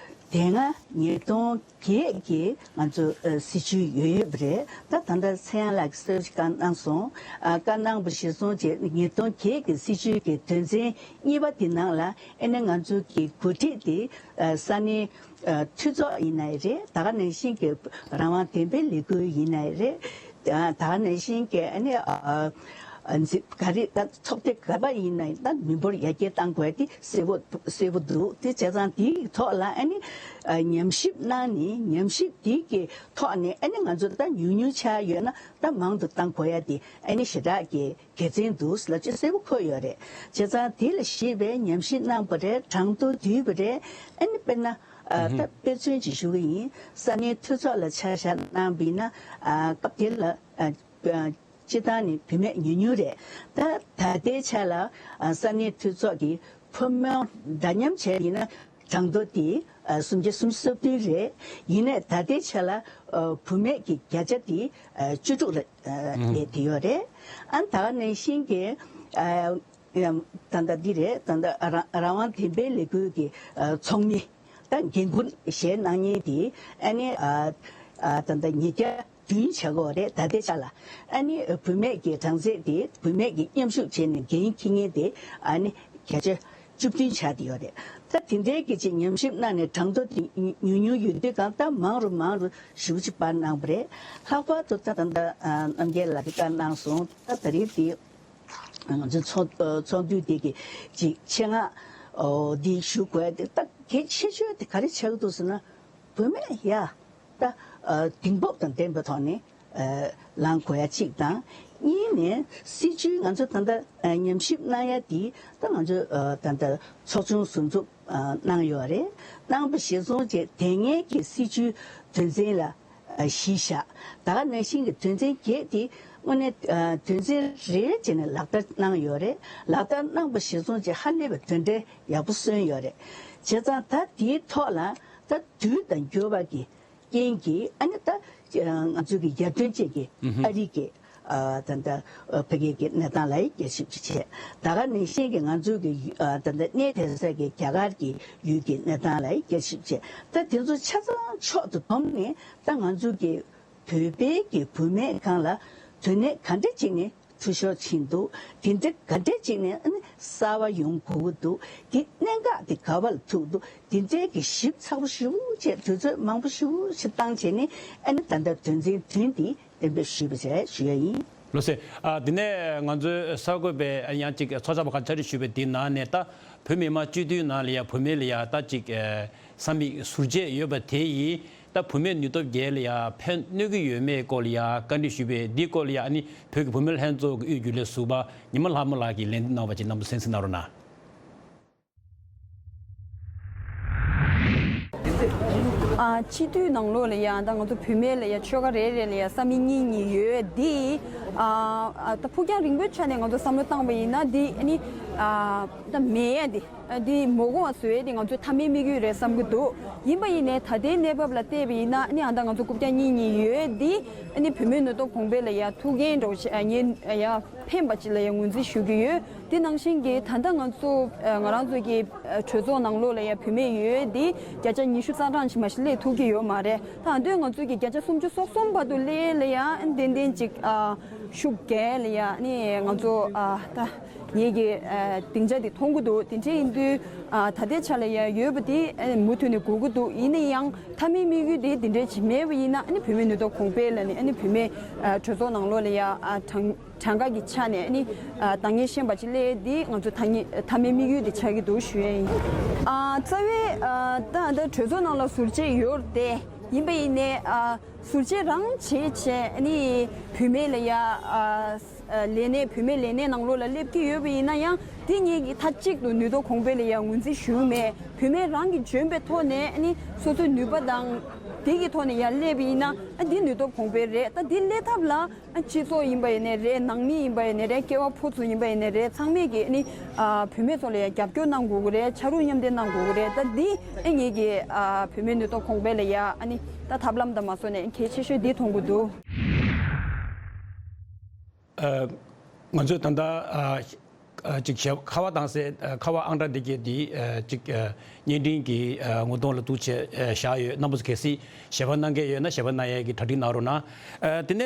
དེ་སྔ་ཉིས་སྟོང་བརྒྱད་ཀྱི་ང་ཚོ་ཨ་སྲིད་ཇུས་ཡོད་ཡོད་པ་རེད། ད་ད་ལྟ་ཚེ་དབྱངས་ལགས་ཀྱིས་གསལ་པོ་ཞིག་བཀའ་གནང་སོང་། ཨ་བཀའ་གནང་བ་གཞིར་བཟུང་བྱས་ཉིས་སྟོང་བརྒྱད་ཀྱི་སྲིད་ཇུས་ཀྱི་དོན་ཚན་གཉིས་པ་དེ་ནང་ལ་ཨ་ནི་ང་ཚོ་གི་འགོ་ཁྲིད་དེ་ཨ་ས་གནས་ཨ་འཐུས་ཚོགས་ཡིན་ནའི་རེད། ད་ག་ནང་བཞིན་གྱི་རང་དབང་བདེན་པའི་ལས་འགུལ་ཡིན་ནའི་རེད། ད་ག་ནང་བཞིན་གྱི་ཨ་ནི་ཨ་ཨ་འཛི་ག་རེ་ད་ཚོགས་སྡེ་ག་པ་ཡིན་ནའི་ད་མི་འབོར་ཡར་རྒྱས་གཏང་དགོས་དེ་གསལ་པོ་གསལ་པོ་འདུག་དེ་བྱས་ཙང་དེའི་ཐོག་ལ་ཨ་ནི་ཨ་ཉམས་ཞིབ་གནང་ནས་ཉམས་ཞིབ་དེ་གི་ཐོག་ནས་ཨ་ནི་ང་ཚོ་ད་ཉུང་ཉུང་ཆགས་ཡོད་ན་ད་མང་དུ་གཏང་དགོས་ཡ་དེ་ཨ་ནི་ཞེ་དྲག་གི་དགེ་མཚན་འདུག་ལབ་ཅིག་གསལ་པོ་འཁོད་ཡོད་རེད། བྱས་ཙང་དེ་ལ་གཞིགས་པའི་ཉམས་ཞིབ་གནང་པ་རེད། གྲངས་ཐོ་བསྡུས་པ་རེད། ཨ་ནི་དཔེར་ན་ཨ་ད་དཔེ་མཚོན་ཅིག་ཞུ་གི་ཡིན། ས་གནས་འཐུས་ཚོགས་ལ་ཆ་བཞག་གནང་བ་ཡིན་ན་ཨ་སྐབས་དེ་ལ་ཨ་ཨ་སྤྱིར་བཏང་ནས་བུད་མེད་ཉུང་ཉུང་རེད། ད་ད་ལྟའི་ཆ་ལ་ཨ་ས་གནས་འཐུས་ཚོགས་ཀྱི་བུ་མོ་འདྲ་མཉམ་བྱས་ཡིན་ན་གྲངས་ཐོ་དེ་ཨ་སུམ་བརྒྱ་སུམ་ཅུ་སོ་བདུན་རེད། ཡིན་ནའི་ད་ལྟའི་ཆ་ལ་ཨ་བུད་མེད་ཀྱི་བརྒྱ་ཆ་དེ་ཨ་བཅུ་དྲུག་ལ་ཨ་སླེབས་བསྡད་ཡོད་རེད། ཨ་ད་ག་ནང་བཞིན་གྱི་ཨ་ད་ལྟ་འདི་རེད། ད་ལྟ་རང་རང་དབང་བདེན་པའི་ལས་འགུལ་གྱི་ཨ་ཚོགས་མི་ད་འགན་འཁུར་བཞེས་གནང་མཁན་དེ་ཨ་ནི་ཨ་ཨ་ད་ལྟ་ཉིས་བརྒྱ་བདུན་བྱ་དགོས་རེད། ད་ལྟའི་ཆ་ལ་ཨ་ནི་བུད་མེད་ཀྱི་གྲངས་ཚད་དེ་བུད་མེད་ཀྱི་མཉམ་ཞུགས་བྱས་ནས་འགན་འཁྱེར་མཁན་དེ་ཨ་ནི་བརྒྱ་ཆ་བཅུ་བདུན་ཆགས་བསྡད་ཡོད་རེད། ད་དེ་འདྲའི་གི་ཅིག་ཉམས་ཞིབ་གནང་ནས་གྲངས་ཐོ་དེ་ཉུང་ཉུང་ཡོད་དུས་གང་ལྟར་མང་རུ་མང་རུ་ཞེ་པོ་ཅིག་སྤར་གནང་བ་རེད། ལྷག་པར་དུ་ད་ད་ལྟ་ཨ་རྣམ་རྒྱལ་ལགས་ཀྱིས་བཀའ་གནང་སོང་། ད་ད་རེས་དེ་ང་ཚོའི་ཚོགས་ཚོགས་འདུ་དེ་གི་ཅིག་ཆེད་མངགས་འོ་འདི་ཞུ་དགོས་དེ་ད་གལ་ཆེ་ཤོས་དེ་ག་རེ་ཆགས་ཀྱི་འདུག་ཟེར་ན་བུད་མེད་ཡ། ད་ཨ་གདེང་སྤོབས་དང་ལྡན་པའི་ཐོག་ནས་ཨ་ལངས་དགོས་ཡ་གཅིག་དང་། གཉིས་ནས་སྲིད་བྱུས་ང་ཚོ་ད་ལྟ་ཨ་ཉམས་ཞིབ་གནང་ཡ་དེ་ད་ང་ཚོ་ཨ་ད་ལྟ་ཚོགས་ཆུང་ཟུར་འཛུགས་ཨ་གནང་ཡོད་རེད། གནང་བ་གཞིར་བཟུང་བྱས་དེ་སྔའི་གི་སྲིད་བྱུས་དོན་ཚན་ལ་ཨ་གཞི་བཞག་ད་ག་ནང་བཞིན་གྱི་དོན་ཚན་བརྒྱད་དེ་དངོས་གནས་ཨ་དོན་ཚན་རེ་རེ་བྱས་ནས་ལག་བསྟར་གནང་ཡོད་རེད། ལག་བསྟར་གནང་བ་གཞིར་བཟུང་བྱས་ཧ་ལས་པའི་དོན་འབྲས་ཡག་པོ་སོན་ཡོད་རེད། བྱས་ཙང་ད་དེའི་ཐོག་ལ་ད་དུས་དང་འགྱུར་བ་གི་རྐྱེན་གྱིས་ཨ་ནི་ད་ང་ཚོའི་གི་ཡར་ཐོན་ཅན་གྱི་ཨ་རི་གི་ཨ་ད་ལྟ་ཕ་གི་གི་གནས་སྟངས་ལ་བསྐྱར་ཞིབ་ཅིག་བྱས། ད་ག་ནང་བཞིན་གྱི་ང་ཚོའི་གི་ཨ་ད་ལྟ་གནས་བསྡད་ས་གི་རྒྱ་གར་གྱི་ཡུལ་གྱི་གནས་སྟངས་ལ་བསྐྱར་ཞིབ་བྱས། ད་དེ་ཚོ་ཆ་ཚང་ཕྱོགས་སུ་བསྡོམས་ནས་ད་ང་ཚོའི་གི་བོད་པའི་གི་བུད་མེད་སྒང་ལ་དོན་གནད་ག་འདྲ་ཅིག་ནས་འཐུས་ཤོར་ཕྱིན་འདུག་དེ་འདྲ་ག་འདྲ་ཅིག་ནས་ཨ་ནི་གསར་པ་ཡོང་དགོས་ཀྱི་འདུག་དེ་གནད་འགག་དེ་ག་པར་ཐུག་འདུག་དེ་འདྲའི་གི་ཞིབ་ཚགས་པོ་ཞེ་པོ་བྱས་དུས་ཚོད་མང་པོ་ཞེ་པོ་ཞིག་བཏང་བྱས་ནས་ཨ་ནི་ད་ལྟ་དོན་ཚན་བདུན་དེ་གཏན་འབེབས་ཞུས་པ་རེད་ཞུ་ཡ་ཡིན། ལགས་སེ། ཨ་དེ་ནས་ང་ཚོའི་གསར་འགོད་པས་ཡང་ཅིག་ཚོགས་བཅར་བ་ཁག་བཅར་འདྲི་ཞུས་པའི་དེའི་ནང་ནས་ད་བོད་མི་མང་སྤྱི་འཐུས་ནང་ལ་ཡ་བུད་མེད་ལ་ཡ་ད་ཅིག་ས་མིག་ཟུར་བཅད་ཡོད་པ་དེ་ཡིས། ད་བུད་མེད་ནུས་སྟོབས་རྒྱས་ལ་ཡ་ཕན་གནོད་ཀྱི་ཡོད་མེད་སྐོར་ལ་ཡ་བཀའ་འདྲི་ཞུས་པས། འདིའི་སྐོར་ལ་ཡ་ཨ་ནི་བོད་ཀྱི་བུད་མེད་ལྷན་ཚོགས་ཀྱི་དབུས་རྒྱུན་ལས་ཟུར་པ་ཉི་མ་ལྷ་མོ་ལགས་ཀྱིས་ལན་འདེབས་གནང་བ་ཅིག་རྣམ་པ་གསན་གཟིགས་གནང་རོགས་གནང་། ཨ། སྤྱི་འཐུས་ནང་ལོགས་ལ་ཡ་ད་ང་ཚོ་བུད་མེད་ལ་ཡ་ཆོལ་ཁ་རེ་རེ་ལ་ཡ་ས་མིག་གཉིས་གཉིས་ཡོད་དེ། ཨ། ཨ། ད་ཕུགས་རྒྱང་རིང་པོའི་ཆ་ནས་ང་ཚོ་བསམ་བློ་བཏང་པ་ཡིན་ན་དེ་ཨ་ནི་ཨ་ད་མེད་ཡ་དེ། ཨ། དེ་མ་དགོས་པ་བཟོ་ཡ་དེ་ང་ཚོའི་མཐའ་མའི་དམིགས་ཡུལ་རེད་བསམ་གྱི་འདུག་ཡིན་པ་ཡིན་ནའི་ད་ལྟའི་གནས་བབ་ལ་བལྟས་པ་ཡིན་ན་ཨ་ནི་ཨ་ད་ང་ཚོ་རྐུབ་བཀྱག་གཉིས་གཉིས་ཡོད་དེ། ཨ་ནི་བུད་མེད་ནུས་སྟོབས་གོང་འཕེལ་ལ་ཡ་ཐུགས་འགན་འདྲ་བོ་ཞིག་ཨ་ངས་ཡ་ཕན་པ་ཅིག་ལ་ཡ་ངོས་འཛིན་ཞུ་གི་ཡོད། དེ་ནང་བཞིན་གྱི་ད་ལྟ་ང་ཚོ་ཨ་ང་རང་ཚོ་གི་ཨ་གྲོས་ཚོགས་ནང་ལོགས་ལ་ཡ་བུད་མེད་ཡོད་དེ་བརྒྱ་ཆ་ཉི་ཤུ་རྩ་གྲངས་ཅིག་མ་གཞི་སླེབས་ཐུབ་ཀྱི་ཡོད་མ་རེད། ད་དུང་ང་ཚོ་གི་བརྒྱ་ཆ་སུམ་ཅུ་སོ་གསུམ་བར་དུ་སླེབས་ལ་ཡ་ཏན་ཏན་ཅིག་ཨ་ཤུགས་རྒྱག་ལ་ཡ་ནི་ང་ཚོ་ཨ་ད་ངེད་ཀྱི་ཨ་སྡིངས་ཆ་དེ་མཐོང་གི་འདུག་དེ་འདྲ་ཡིན་དུས་ཨ་ད་ལྟའི་ཆ་ལ་ཡ་ཡོད་པ་དེ་ཨ་མུ་མཐུད་ནས་དགོས་ཀྱི་འདུག་ཡིན་ན་ཡང་མཐའ་མའི་དམིགས་ཡུལ་དེ་དེ་འདྲ་ཅིག་མེད་པ་ཡིན་ན་ཨ་ནི་བུད་མེད་ནུས་སྟོབས་གོང་འཕེལ་ལ་ནི་ཨ་ནི་བུད་མེད་ཨ་གྲོས་ཚོགས་ནང་ལོགས་ལ་ཡ་ཨ་གྲངས་གྲངས་ཀ་གི་ཆ་ནས་ནི་ཨ་ད་ངས་ཤེས་པ་ཅིག་སླེབས་དེ་ང་ཚོ་ཐ་སྙད་མཐའ་མའི་དམིགས་ཡུལ་དེ་ཆགས་ཀྱི་འདུག་ཞུ་ཡ་ཡིན། ཨ་རྩ་བའི་ཨ་ད་ད་གྲོས་ཚོགས་ནང་ལ་ཟུར་བཅད་ཡོད་རེད་དེ། ཡིན་པ་ཡིན་ནའི་ཨ་ཟུར་བཅད་རང་བྱས་བྱས་ནི་བུད་མེད་ལ་ཡ་ཨ་ལས་གནས་བུད་མེད་ལས་གནས་ནང་ལོགས་ལ་སླེབས་ཀྱི་ཡོད་པ་ཡིན་ན་ཡང་དེ་ངེད་ཀྱིས་མཐའ་གཅིག་ཏུ་ནུས་སྟོབས་གོང་འཕེལ་ལ་ཡ་ངོས་འཛིན་ཞུ་མེད། བུད་མེད་རང་གིས་འཇོན་པའི་ཐོག་ནས་ནི་སོ་སོའི་ནུས་པ་དང་དེ་གི་ཐོག་ནས་ཡ་སླེབས་པ་ཡིན་ན་ཨ་འདི་ནུས་སྟོབས་གོང་འཕེལ་རེད། ད་འདི་སླེབས་ཐབས་ལ། ཨ་སྤྱི་ཚོགས་ཡིན་པ་ཡིན་ནའི་རེད། ནང་མི་ཡིན་པ་ཡིན་ནའི་རེད། སྐྱེ་བ་ཕོ་ཚོ་ཡིན་པ་ཡིན་ནའི་རེད། ཚང་མས་ཀྱིས་ནི་ཨ་བུད་མེད་ཚོ་ལ་ཡང་རྒྱབ་སྐྱོར་གནང་དགོས་ཀྱི་རེད། ཕྱག་རོགས་མཉམ་འདེགས་གནང་དགོས་ཀྱི་རེད། ད་འདི་ཨེ་ངེད་ཀྱི་ཨ་བུད་མེད་ནུས་སྟོབས་གོང་འཕེལ་ལ་ཡ་ཨ་ནི་ད་ཐབས་ལམ་དང་མ་སོ་ནས་གལ་ཆེ་ཤོས་འདི་མཐོང་གི་འདུག་ཨ་ང་ཚོས་ད་ལྟ་ཨ་ཅིག་ཞལ་ཁ་པར་བཏང་སའི་ཁ་པར་ཨང་གྲངས་འདི་གས་འདི་ཅིག་བརྙན་འཕྲིན་གྱི་ངོ་གདོང་ལ་གཏུགས་བྱས་བཞག་ཡོད། རྣམ་པ་ཚོ་གལ་སྲིད་ཞལ་པར་གནང་མཁན་ཡོད་ན་ཞལ་པར་གནང་ཡས་ཀྱི་གྲ་སྒྲིག་གནང་རོགས་གནང་། དེ་ནས་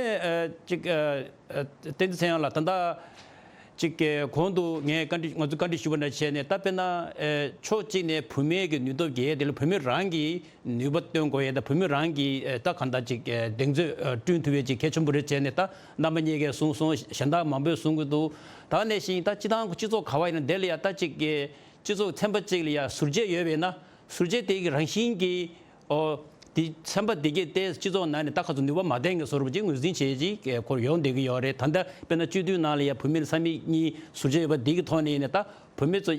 ཅིག་བསྟན་འཛིན་ཚེ་དབྱངས་ལགས། ད་ལྟ་ཅིག་གོང་དུ་ངས་བཀའ་འདྲི་ང་ཚོས་བཀའ་འདྲི་ཞུས་པ་ནང་བྱས་ནས་ད་དཔེར་ན་ཕྱོགས་གཅིག་ནས་བུད་མེད་ཀྱི་ནུས་སྟོབས་རྒྱས་དེ་ལ་བུད་མེད་རང་གིས་ནུས་པ་བཏོན་དགོས་ཡས་དང་བུད་མེད་རང་གིས་ད་གང་ལྟར་ཅིག་གདེང་ཚོད་བསྐྲུན་ཐུབ་ཡས་ཅིག་གལ་ཆེན་པོ་རེད་བྱས་ནས་ད་རྣམ་པ་གཉིས་ཀས་གསུངས་སོང་། གཞན་དག་མང་པོས་གསུང་གི་འདུག་ད་ནས་བཞིན་ད་སྤྱི་བཏང་སྤྱི་ཚོགས་ག་བ་ཡིན་ན་དེ་ལ་ཡ་ད་ཅིག་གི་སྤྱི་ཚོགས་ཚན་པ་གཅིག་ལ་ཡ་ཟུར་བཅད་ཡོད་པས་ན་ཟུར་བཅད་དེ་གི་རང་བཞིན་གྱིས་ཨོ་དེ་ཚན་པ་དེ་གས་དེ་སྤྱི་ཚོགས་ནང་ནས་ད་ག་ཚོད་ནུས་པ་མ་ལྡན་གི་བཟོ་འདྲ་ཅིག་ངོས་འཛིན་བྱེད་ཅིག་ཁོར་ཡོང་བསྡད་ཀྱི་ཡོད་རེད། ད་ལྟ་དཔེར་ན་སྤྱི་འཐུས་ནང་ལ་ཡ་བུད་མེད་ས་མིག་གཉིས་ཟུར་བཅད་ཡོད་པ་དེ་གི་ཐོག་ནས་ཡིན་ན་ད་བུད་མེད་ཚོ་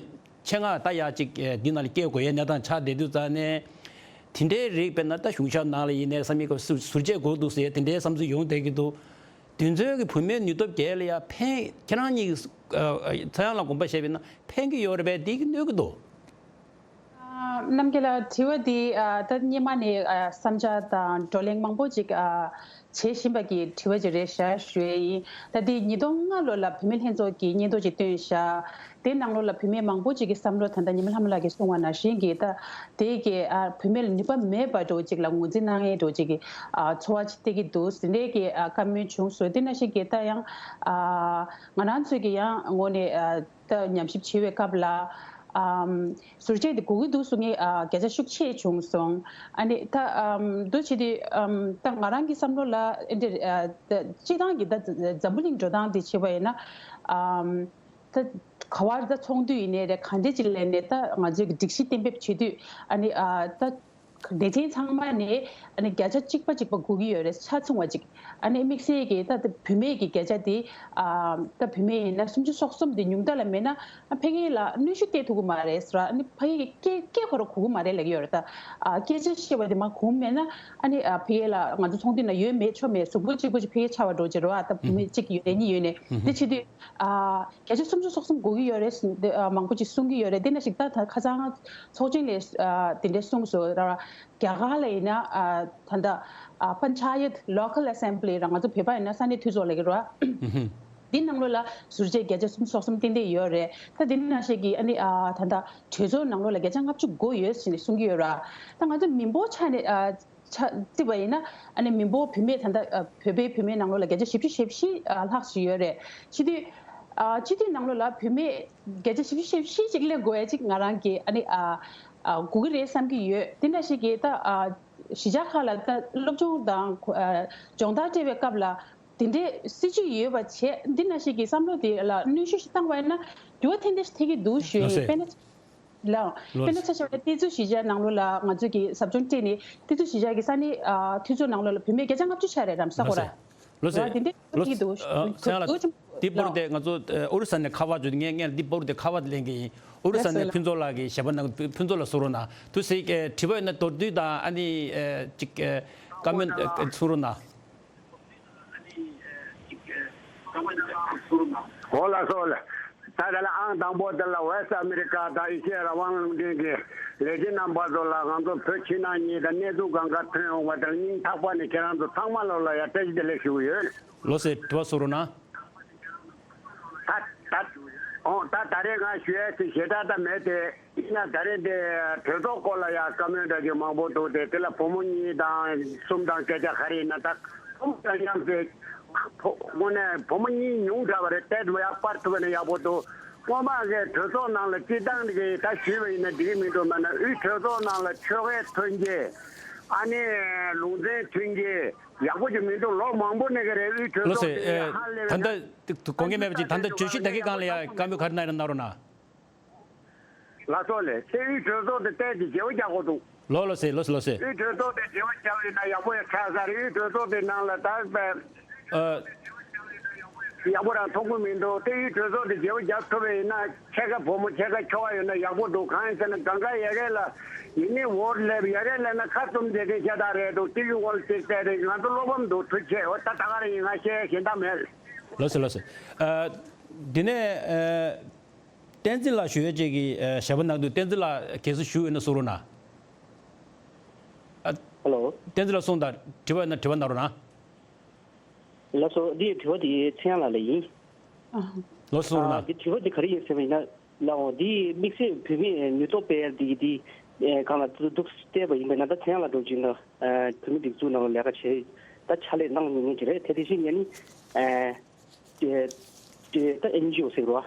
ཆེད་མངགས་ད་ཡ་ཅིག་འདི་ནང་ལ་སྐྱེལ་དགོས་ཡ་གནས་སྟངས་ཆགས་བསྡད་དུས་ཙང་ནས་དེ་འདྲའི་རིགས་དཔེར་ན་ད་གཞུང་ཞབས་ནང་ལ་ཡིན་ནའི་ས་མིག་ག་ཟུར་བཅད་དགོས་འདུག་ཟེར་དེ་འདྲའི་བསམ་ཚུལ་ཡོང་བསྡད་ཀྱི་འདུག་དེ་ཚོའི་གི་བུད་མེད་ནུས་སྟོབས་རྒྱས་ལ་ཡ་ཕན་ཁྱེད་རང་གཉིས་ཚེ་དབྱངས་ལགས་དགོངས་པ་བཞེས་པ་ཡིན་ན་ཕན་གྱི་ཡོད་རེད་པས་དེ་གི་གནོད་ཀྱི་འདུག་རྣམ་རྒྱལ་ལགས་དྲི་བ་འདི་ད་སྔོན་མ་ནས་བསམ་འཆར་དང་བགྲོ་གླེང་མང་པོ་ཅིག་བྱེད་བཞིན་པ་གི་དྲི་བ་ཅིག་རེད་ཤག་ཞུ་ཡས་ཡིན། ད་འདི་ཉིས་སྟོང་ལྔ་ལོ་ལ་བུད་མེད་ལྷན་ཚོགས་ཀྱིས་སྙན་ཐོ་ཅིག་བཏོན་ཤག་དེ་ནང་ལོགས་ལ་བུད་མེད་མང་པོ་ཅིག་གི་བསམ་བློ་ད་ལྟ་ཉི་མ་ལྷ་མོ་ལགས་ཀྱིས་གསུངས་པ་ནང་བཞིན་གྱི་ད་དེ་གི་བུད་མེད་ལ་ནུས་པ་མེད་པ་འདྲ་བོ་ཅིག་ལ་ངོས་འཛིན་གནང་ཡས་འདྲ་བོ་ཅིག་གི་ཚོར་བ་ཅིག་སྟེར་གྱི་འདུག་དེ་འདྲའི་གི་བཀའ་མོལ་བྱུང་སོང་། དེ་ནང་བཞིན་གྱི་ད་ཡང་ང་རང་ཚོས་ཀྱི་ཡང་ངོས་ནས་ད་ཉམས་ཞིབ་བྱེད་པའི་སྐབས་ལ་ཨམ་ཟུར་བཅད་དེ་དགོས་ཀྱི་འདུག་གསུང་མཁན་ཨ་བརྒྱ་ཆ་ཤུགས་ཆེ་བྱུང་སོང་། ཨ་ནི་ད་ཨམ་འདུ་བྱེད་དུས་ཨམ་ད་ང་རང་གི་བསམ་བློ་ལ་ཨེ་འདྲ་ཨ་ད་སྤྱི་བཏང་གི་ད་འཛམ་བུ་གླིང་འགྲོ་སྟངས་དེ་བྱེད་པ་ཡིན་ན་ཨམ་ད་ག་བར་ད་ཚོགས་འདུ་ཡིན་ནའི་རེད། ག་འདྲ་ཅིག་ལས་ནས་ད་ང་ཚོས་ཀྱི་སྒྲིག་གཞི་གཏན་འབེབས་བྱེད་དུས་ཨ་ནི་ཨ་ད། སྡེ་ཚན་ཚང་མ་ནས་ཨ་ནི་བརྒྱ་ཆ་གཅིག་པ་གཅིག་པ་དགོས་ཀྱི་ཡོད་རེད། ཆ་ཚང་བ་ཅིག་ཨ་ནི་དམིགས་བསལ་གྱི་ད་ལྟ་བུད་མེད་ཀྱི་བརྒྱ་ཆ་དེ་ཨ་ད་བུད་མེད་ཡིན་ན་སུམ་ཅུ་སོ་གསུམ་དེ་ཉུང་མཐའ་ལ་མེད་ན་ཨ་འཕེལ་རྒྱས་ལ་གནོན་ཤུགས་སྟེར་ཐུབ་ཀྱི་མ་རེད་ཟེར་བ། ཨ་ནི་འཕེལ་རྒྱས་ཀྱི་སྐད་སྐད་ཁོ་རང་གོ་གི་མ་རེད་ལབ་ཀྱི་ཡོད་རེད། ད་ཨ་སྐད་ཆ་བཤད་པ་དེ་མ་གོ་མེད་ན་ཨ་ནི་ཨ་འཕེལ་རྒྱས་ལ་ང་ཚོ་ཚོགས་འདུ་ནང་ཡོད་མེད་ཆོ་མེད་གཟུགས་པོ་གཅིག་པོ་ཅིག་འཕེལ་རྒྱས་ཆགས་པ་འགྲོ་བྱེད་རོགས། ཨ་ད་བུད་མེད་གཅིག་ཡོད་ནའི་གཉིས་ཡོད་ནའི་དེ་བྱེད་དུས། ཨ་བརྒྱ་ཆ་སུམ་ཅུ་སོ་གསུམ་དགོས་ཀྱི་ཡོད་རེད་ཟེར་ཏེ་ཨ་མང་པོ་ཅིག་གསུང་གི་ཡོད་རེད། དེ་འདྲ་ཞིག་ད་ད་ཁ་སང་ཚོགས་ཆེན་ལས་ཨ་དེ་འདྲ་གསུངས་སོང་། ར་རྒྱ་གར་ལ་ཡིན་ན་ཨ་ད་ལྟ་ཨ་པན་ཆ་ཡད་Local Assembly ར་ང་ཚོ་བོད་པ་ཡིན་ན་ས་གནས་འཐུས་ཚོགས་ལབ་ཀྱི་རེད་བ། འདི་ནང་ལོགས་ལ་ཟུར་བཅད་བརྒྱ་ཆ་སུམ་ཅུ་སོ་གསུམ་ཏན་ཏན་ཡོད་རེད། ད་དེ་འདྲ་ཞིག་གིས་ཨ་ནི་ཨ་ད་ལྟ་གྲོས་ཚོགས་ནང་ལོགས་ལ་བརྒྱ་ཆ་ལྔ་བཅུ་དགོས་ཡོད་ཟེར་ནས་གསུང་གི་ཡོད་ར། ད་ང་ཚོ་མི་འབོར་ཆ་ནས་ཨ། ཆ་བརྩིས་པ་ཡིན་ན་ཨ་ནི་མི་འབོར་བུད་མེད་ད་ལྟ་ཨ་བོད་པའི་བུད་མེད་ནང་ལོགས་ལ་བརྒྱ་ཆ་བཞི་བཅུ་ཞེ་བཞི་ཨ་ལྷག་ཅིག་ཡོད་རེད། སྤྱི་འཐུས་ཨ་སྤྱི་འཐུས་ནང་ལོགས་ལ་བུད་མེད་བརྒྱ་ཆ་བཞི་བཅུ་ཞེ་བཞི་ཅིག་སླེབས་དགོས་ཡ་ཅིག་ང་རང་གིས་ཨ་ནི་ཨ་ཨ་དགོས་ཀྱི་རེད་བསམ་གྱི་ཡོད། དེ་འདྲ་ཞིག་གིས་ད་ཨ་གཞིས་ཆགས་ཁག་ལ་ད་སློབ་སྦྱོང་དང་ཨ་སྦྱོང་བརྡར་སྤྲད་པའི་སྐབས་ལ་དེ་འདྲའི་སྲིད་ཇུས་ཡོད་པ་བྱས། འདི་འདྲ་ཞིག་གི་བསམ་བློ་དེ་ལ་གནོན་ཤུགས་ཤིག་བཏང་བ་ཡིན་ན་འགྱུར་བ་ཏན་ཏན་ཞིག་ཐེབས་ཀྱི་འདུག་ཞུ་ཡ་ཡིན། ལགས། དཔེར་ན་ལགས། དཔེར་ན་ཆ་བཞག་ན་ཏི་ཛུ་གཞིས་ཆགས་ནང་ལོགས་ལ་ང་ཚོས་ཀྱི་ཟབ་སྦྱོང་སྤྲད་ནས་ཏི་ཛུ་གཞིས་ཆགས་ཀྱི་ས་གནས་ཨ་འཐུས་ཚོགས་ནང་ལོགས་ལ་བུད་མེད་བརྒྱ་ཆ་ལྔ་བཅུ་ཆགས་རེད་རམ་ས་ལགས་གོ་ར། སེ། ལགས་སེ། དེ་འདྲ་ལགས་ཡིན་འདུག་ཨ་ཚེ་རིང་ལགས། འདི་བོར་ཏེ་ང་ཚོ་ཨུ་རུ་ས་ནས་ཁ་པར་བརྒྱུད་ངས་ངས་འདི་བོར་ཏེ་ཁ་པར་ལེན་གི་ཡིན། ཨུ་རུ་ས་ནས་ཕུན་ཚོགས་ལགས་ཀྱི་ཞལ་པར་ནང་ཕུན་ཚོགས་ལགས་གསུང་རོགས་གནང་། དུ་ཟིག་དྲི་བ་ཡོད་ན་མདོར་བསྡུས་དང་ཨ་ནི་ཅིག་བཀའ་མོལ་གསུང་རོགས་གནང་། འོ་ལགས་སོ་ལགས། ད་ད་ལ་ཨང་དང་པོ་དེ་ལ་ཝེ་སི་ཨ་མི་རི་ཀ་དང་ཨེ་ཤེ་ཡ་རང་དབང་རླུང་འཕྲིན་གྱི་ལས་བྱེད་རྣམ་པ་ཚོ་ལ་ང་ཚོ་བོད་ཕྱི་ནང་གཉིས་དང་གནས་ཚུལ་གང་ག་ཐོན་ཡོང་བ་དང་སྙིང་ཐག་པ་ནས་ཁྱེད་རང་ཚོ་ཚང་མ་ལོ་ལ་ཡ་བཀྲ་ཤིས་བདེ་ལེགས་ཞུ་གི་ཡོད། ལགས་སོ་དྲི་བ་གསུང་རོགས་གནང་། ད་ད་ཨོ་ད་ད་རེས་ང་ཞུ་ཡས་དེ་ཞེ་དྲག་ད་མེད་དེ། ཡིན་ན་ད་རེས་དེ་གྲོས་ཚོགས་སྐོར་ལ་ཡང་བཀའ་མོལ་འདྲ་ཅིག་མང་པོ་འདུག་སྟེ། དེ་ལ་བུ་མོ་གཉིས་དང་གསུམ་དང་སྐད་ཆ་ག་རེ་ཡིན་ན་ད་བུ་མོ་དང་མཉམ་དུ་དངོས་གནས་བུ་མོ་གཉིས་ཉུང་དྲགས་པ་རེད། དེ་ཡག་པར་ཐུབ་པ་ནས་ཡག་པོ་འདུག་སྔོན་མ་གི་གྲོས་ཚོགས་ནང་ལ་སྤྱི་བཏང་གི་ད་ཞུས་པ་ཡིན་ན་འགྲིག་གི་མི་འདུག་མ་ན་དབུས་གྲོས་ཚོགས་ནང་ལ་ཆོལ་ཁའི་མཐུན་རྐྱེན་ཨ་ནི་ལུང་ཚན་མཐུན་རྐྱེན་ཡག་པོ་ཅིག་མི་འདུག་ལོ་མང་པོ་ནས་གི་རེད། དབུས་གྲོས་ལགས་སོ། ཚོགས་དེ་ཧ་ལས་ད་ལྟ་དགོངས་འགལ་མེད་པ་ཅིག་ད་ལྟ་བརྗོད་གཞི་དེ་གའི་སྒང་ལ་ཡང་བཀའ་མོལ་ག་རེ་གནང་ཡོད་ན་གནང་རོགས་གནང་། ལགས་སོ་ལགས། དེ་དབུས་གྲོས་ཚོགས་དེ་ཏོག་ཙམ་བརྗེ་པོ་རྒྱག་དགོས་འདུག་ལགས་སོ་ལགས་སོ་ལགས་སོ། དབུས་གྲོས་ཚོགས་དེ་བརྗེ་པོ་རྒྱག་ཡོད་ན་ཡག་པོ་ཡོད་ཆགས་ས་རེད། དབུས་གྲོས་ཚོགས་དེ་ནང་ལ་ད་ཨ་ཡག་པོ་རང་མཐོང་གི་མི་འདུག་དེ་དབུས་གྲོས་ཚོགས་དེ་བརྗེ་པོ་རྒྱག་ཐུབ་པ་ཡིན་ན་ཕྱེད་ཀ་བུ་མོ་ཕྱེད་ཀ་ཁྱོ་ག་ཡོད་ན་ཡག་པོ་འདུག་གང་ཡིན་ཟེར་ན་གང་ག་ཡ་གི་ལ་ཡིན་ནི་འོ་ལེབ་ཡ་གི་ལ་ན་ཁ་བཙུམ་བསྡད་མཁན་ཤ་སྟག་རེད་འདུག་དེ་གི་འོག་ལ་ཅིག་བལྟས་ཏེ་ང་ཚོ་བློ་ཕམ་འདུག་ཐུགས་རྗེ་ཆེ། འོ་ད་ད་ག་རེ་ཡིན། ང་བཤད་གཞན་དག་མེད། ལགས་སོ་ལགས་སོ། ཨ་དེ་ནས་ཨ། བསྟན་འཛིན་ལགས་ཞུ་ཡས་ཅིག་གི་ཨ་ཞལ་པར་གནང་འདུག་བསྟན་འཛིན་ལགས་གལ་སྲིད་ཞུ་ཡོད་ན་གསུང་རོགས་གནང་། ཨ། ཧེ་ལོ། བསྟན་འཛིན་ལགས་གསུངས་དང་། དྲི་བ་ཡོད་ན་དྲི་བ་གནང་རོགས་གནང་། ལགས་སོ། འདི་དྲི་བ་འདི་ཚེ་དབྱངས་ལགས་ལ་ཡིན། ཨ། ལགས་སོ་གསུང་རོགས་ཨ། གནང་། འདི་དྲི་བ་འདི་ག་རེ་ཡིན་ཟེར་བ་ཡིན་ན་ལགས་འོ། འདི་དམིགས་བསལ་བོད་མིའི་ནུས་སྟོབས་སྤེལ་འདི་འདི་ཨེ་གང་ལ་འདུག་བལྟས་པ་ཡིན་པ་ན་ད་ཚེ་དབྱངས་ལགས་འགྲོ་རྒྱུ་ན་ཨ་བོད་མི་སྒྲིག་འཛུགས་ནང་ལ་ལས་ཀ་བྱེད་ད་ཕྱག་ལས་གནང་མྱོང་མཁན་ཅིག་རེད། དེ་དེ་བཞིན་ངས་ནི་ཨེ། དེ་ད་ཨེན་ཇི་ཨོ་ཟེར་རོ།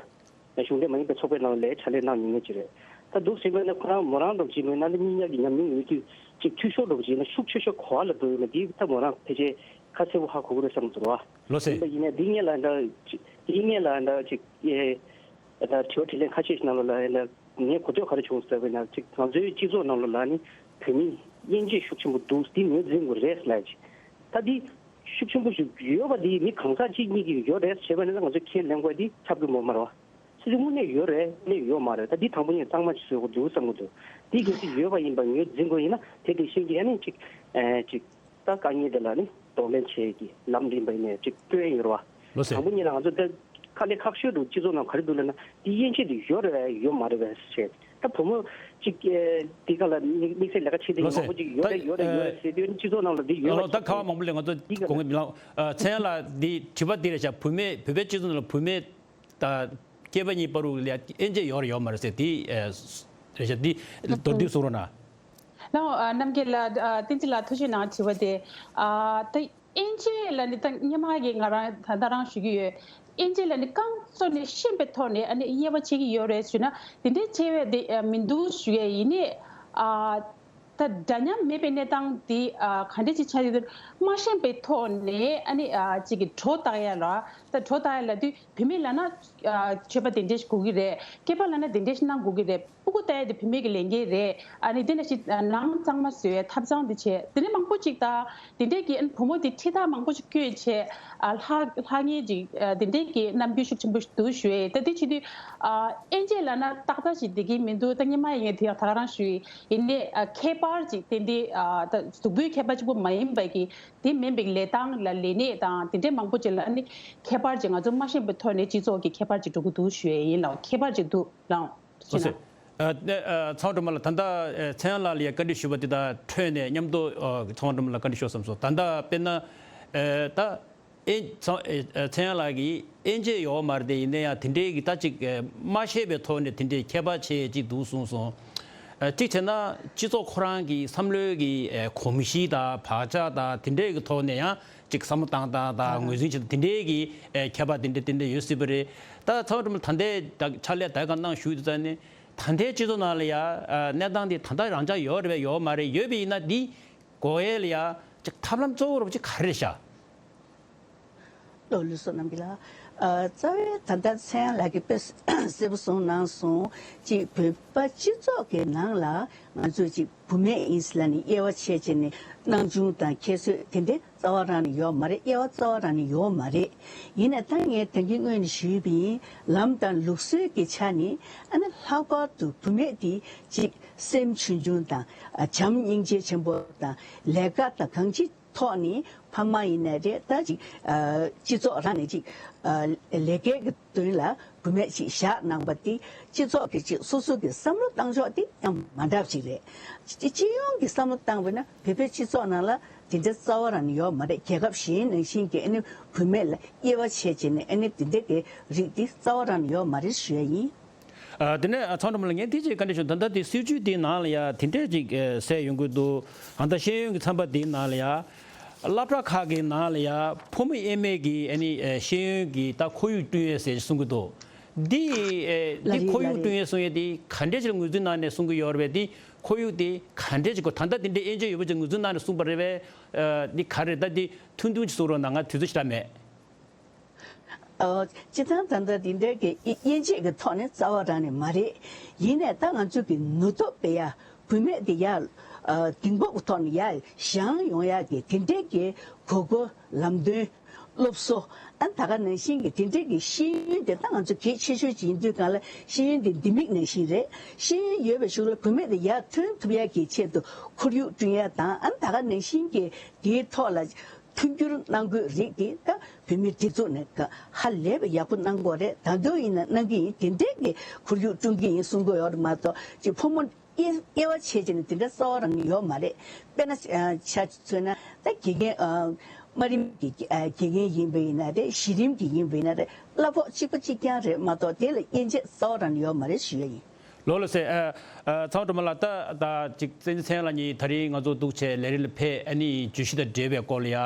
གཞུང་འབྲེལ་མ་ཡིན་པའི་ཚོགས་པའི་ནང་ལས་ཕྱག་ལས་གནང་མྱོང་མཁན་ཅིག་རེད། ད་འདུག་ཟིན་པ་ནི་ཁོ་རང་མོ་རང་འགྲོ་བྱེད་མོད་ན་ནི་སྙིང་ཉག་གི་ཉམས་མྱོང་ཡོད་དུས་ཅིག་འཐུས་ཤོར་འགྲོ་བྱེད་ན་ཤུགས་ཆེ་ཤོས་གོ་བ་ལ་འགྲོ་ཡོད་ན་དེ་ད་མོ་རང་ཕལ་ཆེར་ཁ་གསལ་པོ་ཧ་གོ་གི་རེད་བསམ་འདུག་རོ། ལགས་སོ། ཡིན་པ་ཡིན་ན་འདི་སྔོན་ལ་འདྲ་ཅིག་འདི་སྔོན་ལ་འདྲ་ཅིག་ཨེ། ད་དྲི་བ་དྲིས་ལན་ཁ་ཤས་ཤིག་ནང་ལོགས་ལ་ཡིན་ན་ངས་གོ་ཐོས་ག་རེ་བྱུང་ཟེར་བས་ན་ཅིག་ང་ཚོའི་སྤྱི་ཚོགས་ནང་ལོགས་ལ་ནི་བོད་མི་དབྱེ་འབྱེད་ཤུགས་ཆེན་པོ་འདུག་འདི་ངོས་འཛིན་དགོས་རེད་ལབ་ཅིག་ད་འདི་ཤུགས་ཆེན་པོ་ཞིག་ཡོད་པ་འདི་མི་གང་ཟག་གཅིག་གཉིས་ཀྱིས་ཡོད་རེད་ཟེར་བ་ནི་ང་ཚོས་ཁས་ལེན་དགོས་འདི་ཁྱབ་ཀྱི་མོ་མ་རེད་བ། སྲིད་དངོས་གནས་ཡོད་རེད། དངོས་གནས་ཡོད་མ་རེད། ད་འདི་དང་པོ་ཉིད་གཙང་མ་ཞིག་བཟོ་དགོས་འདུག་བསམ་གྱི་འདུག་འདི་གལ་སྲིད་ཡོད་པ་ཡིན་པ་ངོས་འཛིན་དགོས་ཡིན་ན་དེ་དེ་བཞིན་གྱི་ཨ་ནི་ཅིག་ཨེ་ཅིག་ད་དཀའ་ངལ་དེ་ལ་ནི་གདོང་ལེན་བྱེད་ཀྱི་ལམ་རིམ་པ་ཡིན་ནས་ཅིག་སྟོན་ཡོད་རེད་བ། ལགས་སོ། དང་པོ་ཉིད་ལ་ང་ཚོ་ད་དཀའ་ལས་ཁག་ཤོས་འདུག་སྤྱི་ཚོགས་ནང་ག་རེ་འདུག་ལབ་ན་འདི་དབྱེ་འབྱེད་དེ་ཡོད་རེད་བས་ཡོད་མ་རེད་བས་ཞེས་ད་བུ་མོ་ཅིག་ཨེ་འདི་ག་ལ་དམིགས་བསལ་ལས་ཀ་བྱེད་མཁན་ལགས་སོ། མང་པོ་ཅིག་ཡོད་རེད་ཡོད་རེད་ཡོད་རེད་ཟེར་དུས་སྤྱི་ཚོགས་ནང་ལ་འདི་ཡོད་ལ་ད་ཁ་བ་མང་པོ་ལས་ང་ཚོ་འདི་ག་དགོངས་ངེས་མི་ལངས། ཚེ་དབྱངས་ལགས་འདི་དྲི་བ་འདི་རེད་ཤག་བུད་མེད་བོད་པའི་སྤྱི་ཚོགས་ནང་ལ་བུད་མེད་དང་སྐྱེས་པ་གཉིས་བར་དུ་ལ་དབྱེ་འབྱེད་ཡོད་རེད་ཡོད་མ་རེད་ཟེར་འདི་རེད་ཤག་འདི་མདོར་བསྡུས་གསུང་རོགས་གནང་། ལགས་རྣམ་རྒྱལ་ལགས། བསྟན་འཛིན་ལགས་ཐུགས་རྗེ་གནང་། དྲི་བ་དེ་ད་དབྱེ་འབྱེད་ལ་ནི་ད་སྔོན་མ་གི་ང་རང་ད་ལྟ་རང་ཞུ་གི་ཡོད། དབྱེ་འབྱེད་ལ་ནི་རྐང་བཙུགས་ནས་ཤེས་པའི་ཐོག་ནས་ཨ་ནི་དབྱེ་བ་ཕྱེ་གི་ཡོད་རེད་ཞུ་ན་དེ་འདྲའི་ཕྱེ་བས་དེ་མི་འདུག་ཞུ་ཡས་ཡིན་ནའི། ད་འདྲ་མཉམ་མེད་པའི་གནས་སྟངས་འདི་ག་འདྲ་ཅིག་ཆགས་ཡོད་དུས་མ་ཤེས་པའི་ཐོག་ནས་ཨ་ནི་ཅིག་གི་གྲོ་བཏགས་ཡ་ལ་ད་གྲོ་བཏགས་ཡ་ལ་དུས་བུད་མེད་ལ་ན་མཆོད་པ་དེ་འདྲ་ཞིག་དགོས་ཀྱི་རེད། སྐྱེས་པ་ལ་ན་དེ་འདྲ་ཞིག་གནང་དགོས་ཀྱི་རེད། ཕྲུ་གུ་ལྟ་ཡ་དེ་བུད་མེད་ཀྱི་ལས་འགན་རེད། ཨ་ནི་དེ་འདྲ་ཞིག་ནང་གཙང་མ་བཟོ་ཡ་ཐབ་ཚང་དེ་བྱས་དེ་ནས་མང་པོ་ཅིག་ད་དེ་འདྲས་ཀྱི་བུ་མོ་དེ་ཁྲིད་ཐག་མང་པོ་ཞིག་བསྐྱོད་བྱས་ལྷག་ལྷག་ཉེས་ཅིག་དེ་འདྲས་ཀྱི་རྣམ་འགྱུར་ཤུགས་ཆེན་པོ་ཞིག་འདུག་ཞུ་ཡ་ད་དེ་བྱེད་དུས་དབྱེ་འབྱེད་ལ་ན་ཏག་ཏག་ཞིག་བསྡད་ཀྱི་མི་འདུག་ད་སྔོན་མ་ཡིན་ངས་དེ་ཡང་ད་ག་རང་ཞུ་ཡི་ཡིན་ནའི་ཁྱད་པར་ཅིག་ཏན་ཏན་ད་གཟུགས་པོའི་ཁྱད་པར་གཅིག་པུ་མ་ཡིན་པ་གི་དེ་མིན་པའི་ལས་སྟངས་ལ་ལས་གནས་དང་དེ་འདྲའི་མང་པོ་ཅིག་ལ་ཨ་ནི་ཁྱད་པར་ཅིག་ང་ཚོ་མ་ཤེས་པའི་ཐོག་ནས་སྤྱི་ཚོགས་ཀྱི་ཁྱད་པར་ཅིག་འགྲོ་གི་འདུག་ཞུ་ཡས་ཡིན་ལགས། ཁྱད་པར་ཅིག་འདུག་ལགས། ཨོ་ཟེར། ཨ་ཚང་སྒྲོལ་མ་ལགས་ད་ལྟ་ཚེ་དབྱངས་ལགས་ལ་ཡ་བཀའ་འདྲི་ཞུས་པ་དེ་དག་འཕྲོས་ནས་མཉམ་དུ་ཚང་སྒྲོལ་མ་ལགས་བཀའ་འདྲི་ཞུ་བསམ་སོང་། ད་ལྟ་དཔེར་ན་ད། ཨེ་ཚང་ཨེ་ཚེ་དབྱངས་ལགས་ཀྱིས་དབྱེ་འབྱེད་ཡོད་མ་རེད་དེ་ཡིན་ན་ཡང་དེ་འདྲའི་གི་ད་ཅིག་མ་ཤེས་པའི་ཐོག་ནས་དེ་འདྲའི་ཁྱད་པར་ཕྱེ་ཅིག་འདུག་གསུངས་སོང་། ཨ་གཅིག་བྱས་ན་སྤྱི་ཚོགས་ཁོ་རང་གི་བསམ་བློའི་གི་ཨེ་གོམས་གཤིས་དང་བག་ཆགས་དང་དེ་འདྲའི་གི་ཐོག་ནས་ཡང་ཅིག་བསམ་བློ་བཏང་སྟངས་དང་ངོས་འཛིན་བྱེད་སྟངས་དེ་འདྲའི་གི་ཨེ་ཁྱད་པར་དེ་འདྲ་དེ་འདྲ་ཡོད་སྲིད་པ་རེད། ད་ཚང་སྒྲོལ་མ་ད་ལྟའི་ཕྱག་ལས་ད་ག་གནང་བཞུགས་དུས་ཙང་ནས་ད་ལྟའི་སྤྱི་ཚོགས་ནང་ལ་ཡང་ཨ་གནས་སྟངས་དེ་ད་ལྟ་རང་འཇགས་ཡོད་རེད་པས་ཡོད་མ་རེད། ཡོད་པ་ཡིན་ན་འདི། དགོས་ཡས་ལ་ཡ་ཅིག་ཐབས་ལམ་གཙོ་བོ་རུ་ཅིག་ག་རེ་རེད་ཤག་ལོ་ལུས་སྲོག་རྣམས་ཀྱི་ལ། ཨ། རྩ་བའི་ད་ལྟ་ཚེ་དབྱངས་ལགས་ཀྱིས་དཔེ་གསལ་པོ་གསུངས་གནང་སོང་། གཅིག་བོད་པ་སྤྱི་ཚོགས་ཀྱི་ནང་ལ་ང་ཚོས་གཅིག་བུད་མེད་ཡིན་ཟེར་ལབ་ནས་དབྱེ་བ་ཕྱེ་བྱས་ནས་སྣང་ཆུང་དང་ཁྱད་གསོད་དེ་འདྲའི་རྩ་བ་རང་ནས་ཡོད་མ་རེད། དབྱེ་བ་རྩ་བ་རང་ནས་ཡོད་མ་རེད། ཡིན་ནའི་ད་ངས་ད་གིན་སྔོན་ནས་ཞུས་པ་ཡིན། ལམ་དང་ལུགས་སྲོལ་གྱི་ཆ་ནས་ཨ་ནི་ལྷག་པར་དུ་བུད་མེད་དེ་གཅིག་སེམས་ཆུང་ཆུང་དང་། ཨ། བྱམས་སྙིང་རྗེ་ཆེན་པོ་དང་། ལས་ཀ་དང་གང་ཅི་ཐོག་ནས་ཕ་མ་ཡིན་ནའི་རེད། ད་ཅིག་ཨ། སྤྱི་ཚོགས་རང་ནས་ཅིག་ཨ། ལས་ཀའི་གི་དོན་ལ་བུད་མེད་ཅིག་བཞག་གནང་པ་དེ་སྤྱི་ཚོགས་ཀྱི་ཅིག་སོ་སོ་གི་བསམ་བློ་བཏང་ཕྱོགས་དེ་ཡང་མ་འདྲ་བ་ཅིག་རེད། སྤྱི་སྤྱི་ཡོངས་ཀྱི་བསམ་བློ་བཏང་བ་ན་བོད་པའི་སྤྱི་ཚོགས་ནང་ལ་དེ་འདྲ་རྩ་བ་རང་ནས་ཡོད་མ་རེད། རྒྱལ་ཁབ་གཞན་ནང་བཞིན་གྱི་ཨ་ནི་བུད་མེད་ལ་དབྱེ་བ་ཕྱེ་བྱས་ནས་ཨ་ནི་དེ་འདྲ་གི་རིགས་དེ་རྩ་བ་རང་ནས་ཡོད་མ་རེད་ཞུ་ཡ་ཡིན། ཨ། དེ་ནས་ཚང་སྒྲོལ་མ་ལགས། ངས་དེ་ཅིག་བཀའ་འདྲི་ཞུ། ད་ལྟ་དེ་སྲིད་བྱུས་དེའི་ནང་ལ་ཡ་དེ་འདྲས་ཅིག་ཨ། གསལ་ཡོང་གི་འདུག་ཨ། ད་ཤེས་ཡོན་གྱི་ཚན་པ་དེའི་ནང་ལ་ཡ་སློབ་གྲྭ་ཁག་གི་ནང་ལ་ཡ་ཕོ་མོ་དབྱེ་མེད་ཀྱི་ཨ་ནི་ཨ། ཤེས་ཡོན་གྱི་ད་ཁོར་ཡུག་བསྐྲུན་ཡས་ཟེར་གསུང་གི་འདུག་འདི་ཨ། ལ་འདི་རེད། ཁོར་ལ་ཡུག་རེད། བསྐྲུན་ཡས་གསུང་ཡས་དེ་ག་འདྲས་ཅིག་ལ་ངོས་འཛིན་གནང་ནས་གསུང་གི་ཡོད་རེད་པས། དེ་ཁོར་ཡུག་དེ་ག་འདྲས་ཅིག་གོ། ད་ལྟ་དེ་འདྲའི་དབྱེ་འབྱེད་ཡོད་པ་ཅིག་ངོས་འཛིན་གནང་ནས་གསུངས་པ་རེད་པས། ཨ། འདི་ག་རེད། ད་འདི་ཐུང་ཐུང་ཅིག་གསུང་རོགས་གནང་། ང་དུས་ཚོད་ཞེ་དྲག་མེད། ཨོ། སྤྱིར་བཏང་ད་ལྟ་འདི་འདྲའི་གི་དབྱེ་དབྱེ་འབྱེད་ཀྱི་ཐོག་ནས་རྩ་བ་རང་ནས་མ་རེད། ཡིན་ནའི་ད་ང་ཚོ་གི་ནུས་སྟོབས་སྤེལ་ཡ། བུད་མེད་དེ་ཡར་ཨ་གདེང་སྤོབས་ཀྱི་ཐོག་ནས་ཡར་བཞེངས་ཡོང་ཡ་གི་དེ་འདྲའི་གི་དགོས་མཁོ། ལམ་སྟོན། སློབ་གསོ། ཨ་ནི་ད་ག་ནང་བཞིན་གྱི་དེ་འདྲའི་གི་ཤེས་ཡོན་དེ་ད་ང་ཚོ་གལ་ཆེ་ཤོས་ཅིག་ཡིན་དུས་གང་ལ་ཤེས་ཡོན་དེ་ལྡེ་མིག་ནང་བཞིན་རེད། ཤེས་ཡོན་ཡོད་པའི་གཞུག་ལ་བུད་མེད་དེ་ཡར་ཐོན་ཐུབ་ཡ་གི་ཆེད་དུ་ཁོར་ཡུག་བསྐྲུན་ཡ་དང་། ཨ་ནི་ད་ག་ནང་བཞིན་གྱི་དེའི་ཐོག་ལ་མཐུན་འགྱུར་གནང་དགོས་རིགས་དེ་ད་བོད་མིའི་སྒྲིག་འཛུགས་ནས་ཧ་ལས་པའི་ཡག་པོ་གནང་དགོས་རེད། ད་དུང་ཡིན་ན་གནང་གི་ཡིན། དེ་འདྲའི་གི་ཁོར་ཡུག་བསྐྲུན་གི་ཡིན་གསུང་དགོས་ཡོད་རེད་མ་གཏོགས། ཅིག་ཕོ་མོ་དབྱེ་དབྱེ་བ་ཕྱེ་བྱས་ནས་དེ་འདྲ་རྩ་བ་རང་ཡོད་མ་རེད། དཔེར་ན་ཆ་མཚོན་ན་ད་དགེ་རྒན། ཨ། དམའ་རིམ་གྱི་ཨ་དགེ་རྒན་ཡིན་པ་ཡིན་ན་རེད། གཞི་རིམ་གྱི་ཡིན་པ་ཡིན་ན་རེད། གླ་ཕོགས་གཅིག་པ་གཅིག་རྐྱང་རེད་མ་གཏོགས་དེ་ལ་དབྱེ་འབྱེད་རྩ་བ་རང་ཡོད་མ་རེད་ཞུ་ཡ་ཡིན། ལགས་ལགས་སེ། ཨ། ཨ། ཚང་སྒྲོལ་མ་ལགས། ད་ད་ཅིག་བསྟན་འཛིན་ཚེ་དབྱངས་ལགས་གཉིས་ད་རིང་ང་ཚོ་འདུག་བྱས་ལས་རིམ་ལ་ཕེབས། ཨ་ནི་བརྗོད་གཞི་དང་འབྲེལ་བའི་སྐོར་ལ་ཡ་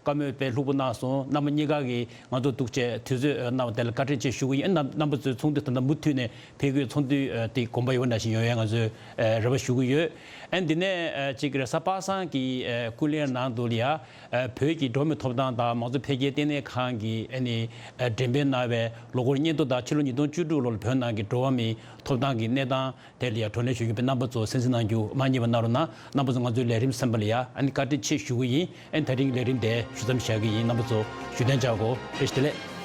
བཀའ་མོལ་དཔེ་ལྷུག་པོ་གནང་སོང་། རྣམ་པ་གཉིས་ཀ་གིས་ང་ཚོ་འདུག་བྱས་དུས་ཚོད་གནང་བ་དེ་ལ་བཀའ་དྲིན་ཆེ་ཞུ་གི་ཡིན། རྣམ་རྣམ་པ་ཚོའི་ཚོགས་འདུ་ད་ལྟ་མུ་མཐུད་ནས་ཕེབས་ཀྱི་ཡོད། ཚོགས་འདུ་དེ་དགོངས་པ་ཡོད་པ་ནང་བཞིན་ཡོང་ཡ་ང་ཚོས་རེ་བ་ཞུ་གི་ཡོད། ཨ་ནི་འདི་ནས་ཅིག་རེས་གཟའ་པ་སངས་ཀྱི་སྐུ་ལས་ནང་དུ་ལ་ཡ་བོད་ཀྱི་འགྲོ་བ་མིའི་ཐོབ་ཐང་དང་མང་གཙོ་འཕེལ་རྒྱས་ལྟེ་གནས་ཁང་གིས་ཨ་ནི་འགྲེམས་སྤེལ་གནང་བའི་ལོ་འཁོར་སྙིང་བསྡུས་དང་ཕྱི་ལོ་ཉིས་སྟོང་བཅུ་དྲུག་ལོར་བོད་ནང་གི་འགྲོ་བ་མིའི་ཐོབ་ཐང་གི་གནས་སྟངས་དེ་ལ་ཡ་བགྲོ་གླེང་ཞུ་རྒྱུ་ཡིན་པས། རྣམ་པ་ཚོ་གསན་གཟིགས་གནང་རྒྱུ་མ་བསྙེལ་བ་གནང་རོགས་གནང་། རྣམ་པ་ཚོ་ང་ཚོའི་ལས་རིམ་གསན་པ་ལ་ཡ་ཨ་ནི་བཀའ་དྲིན་ཆེ་ཞུ་གི་ཡིན། ཨ་ནི་ད་རིང་ལས་རིམ་དེ་ཞུ་མཚམས་བཞག་གི་ཡིན། རྣམ་པ་ཚོ་བཞུགས་གདན་འཇགས་དགོས། བཀྲ་ཤིས་བདེ་ལེགས།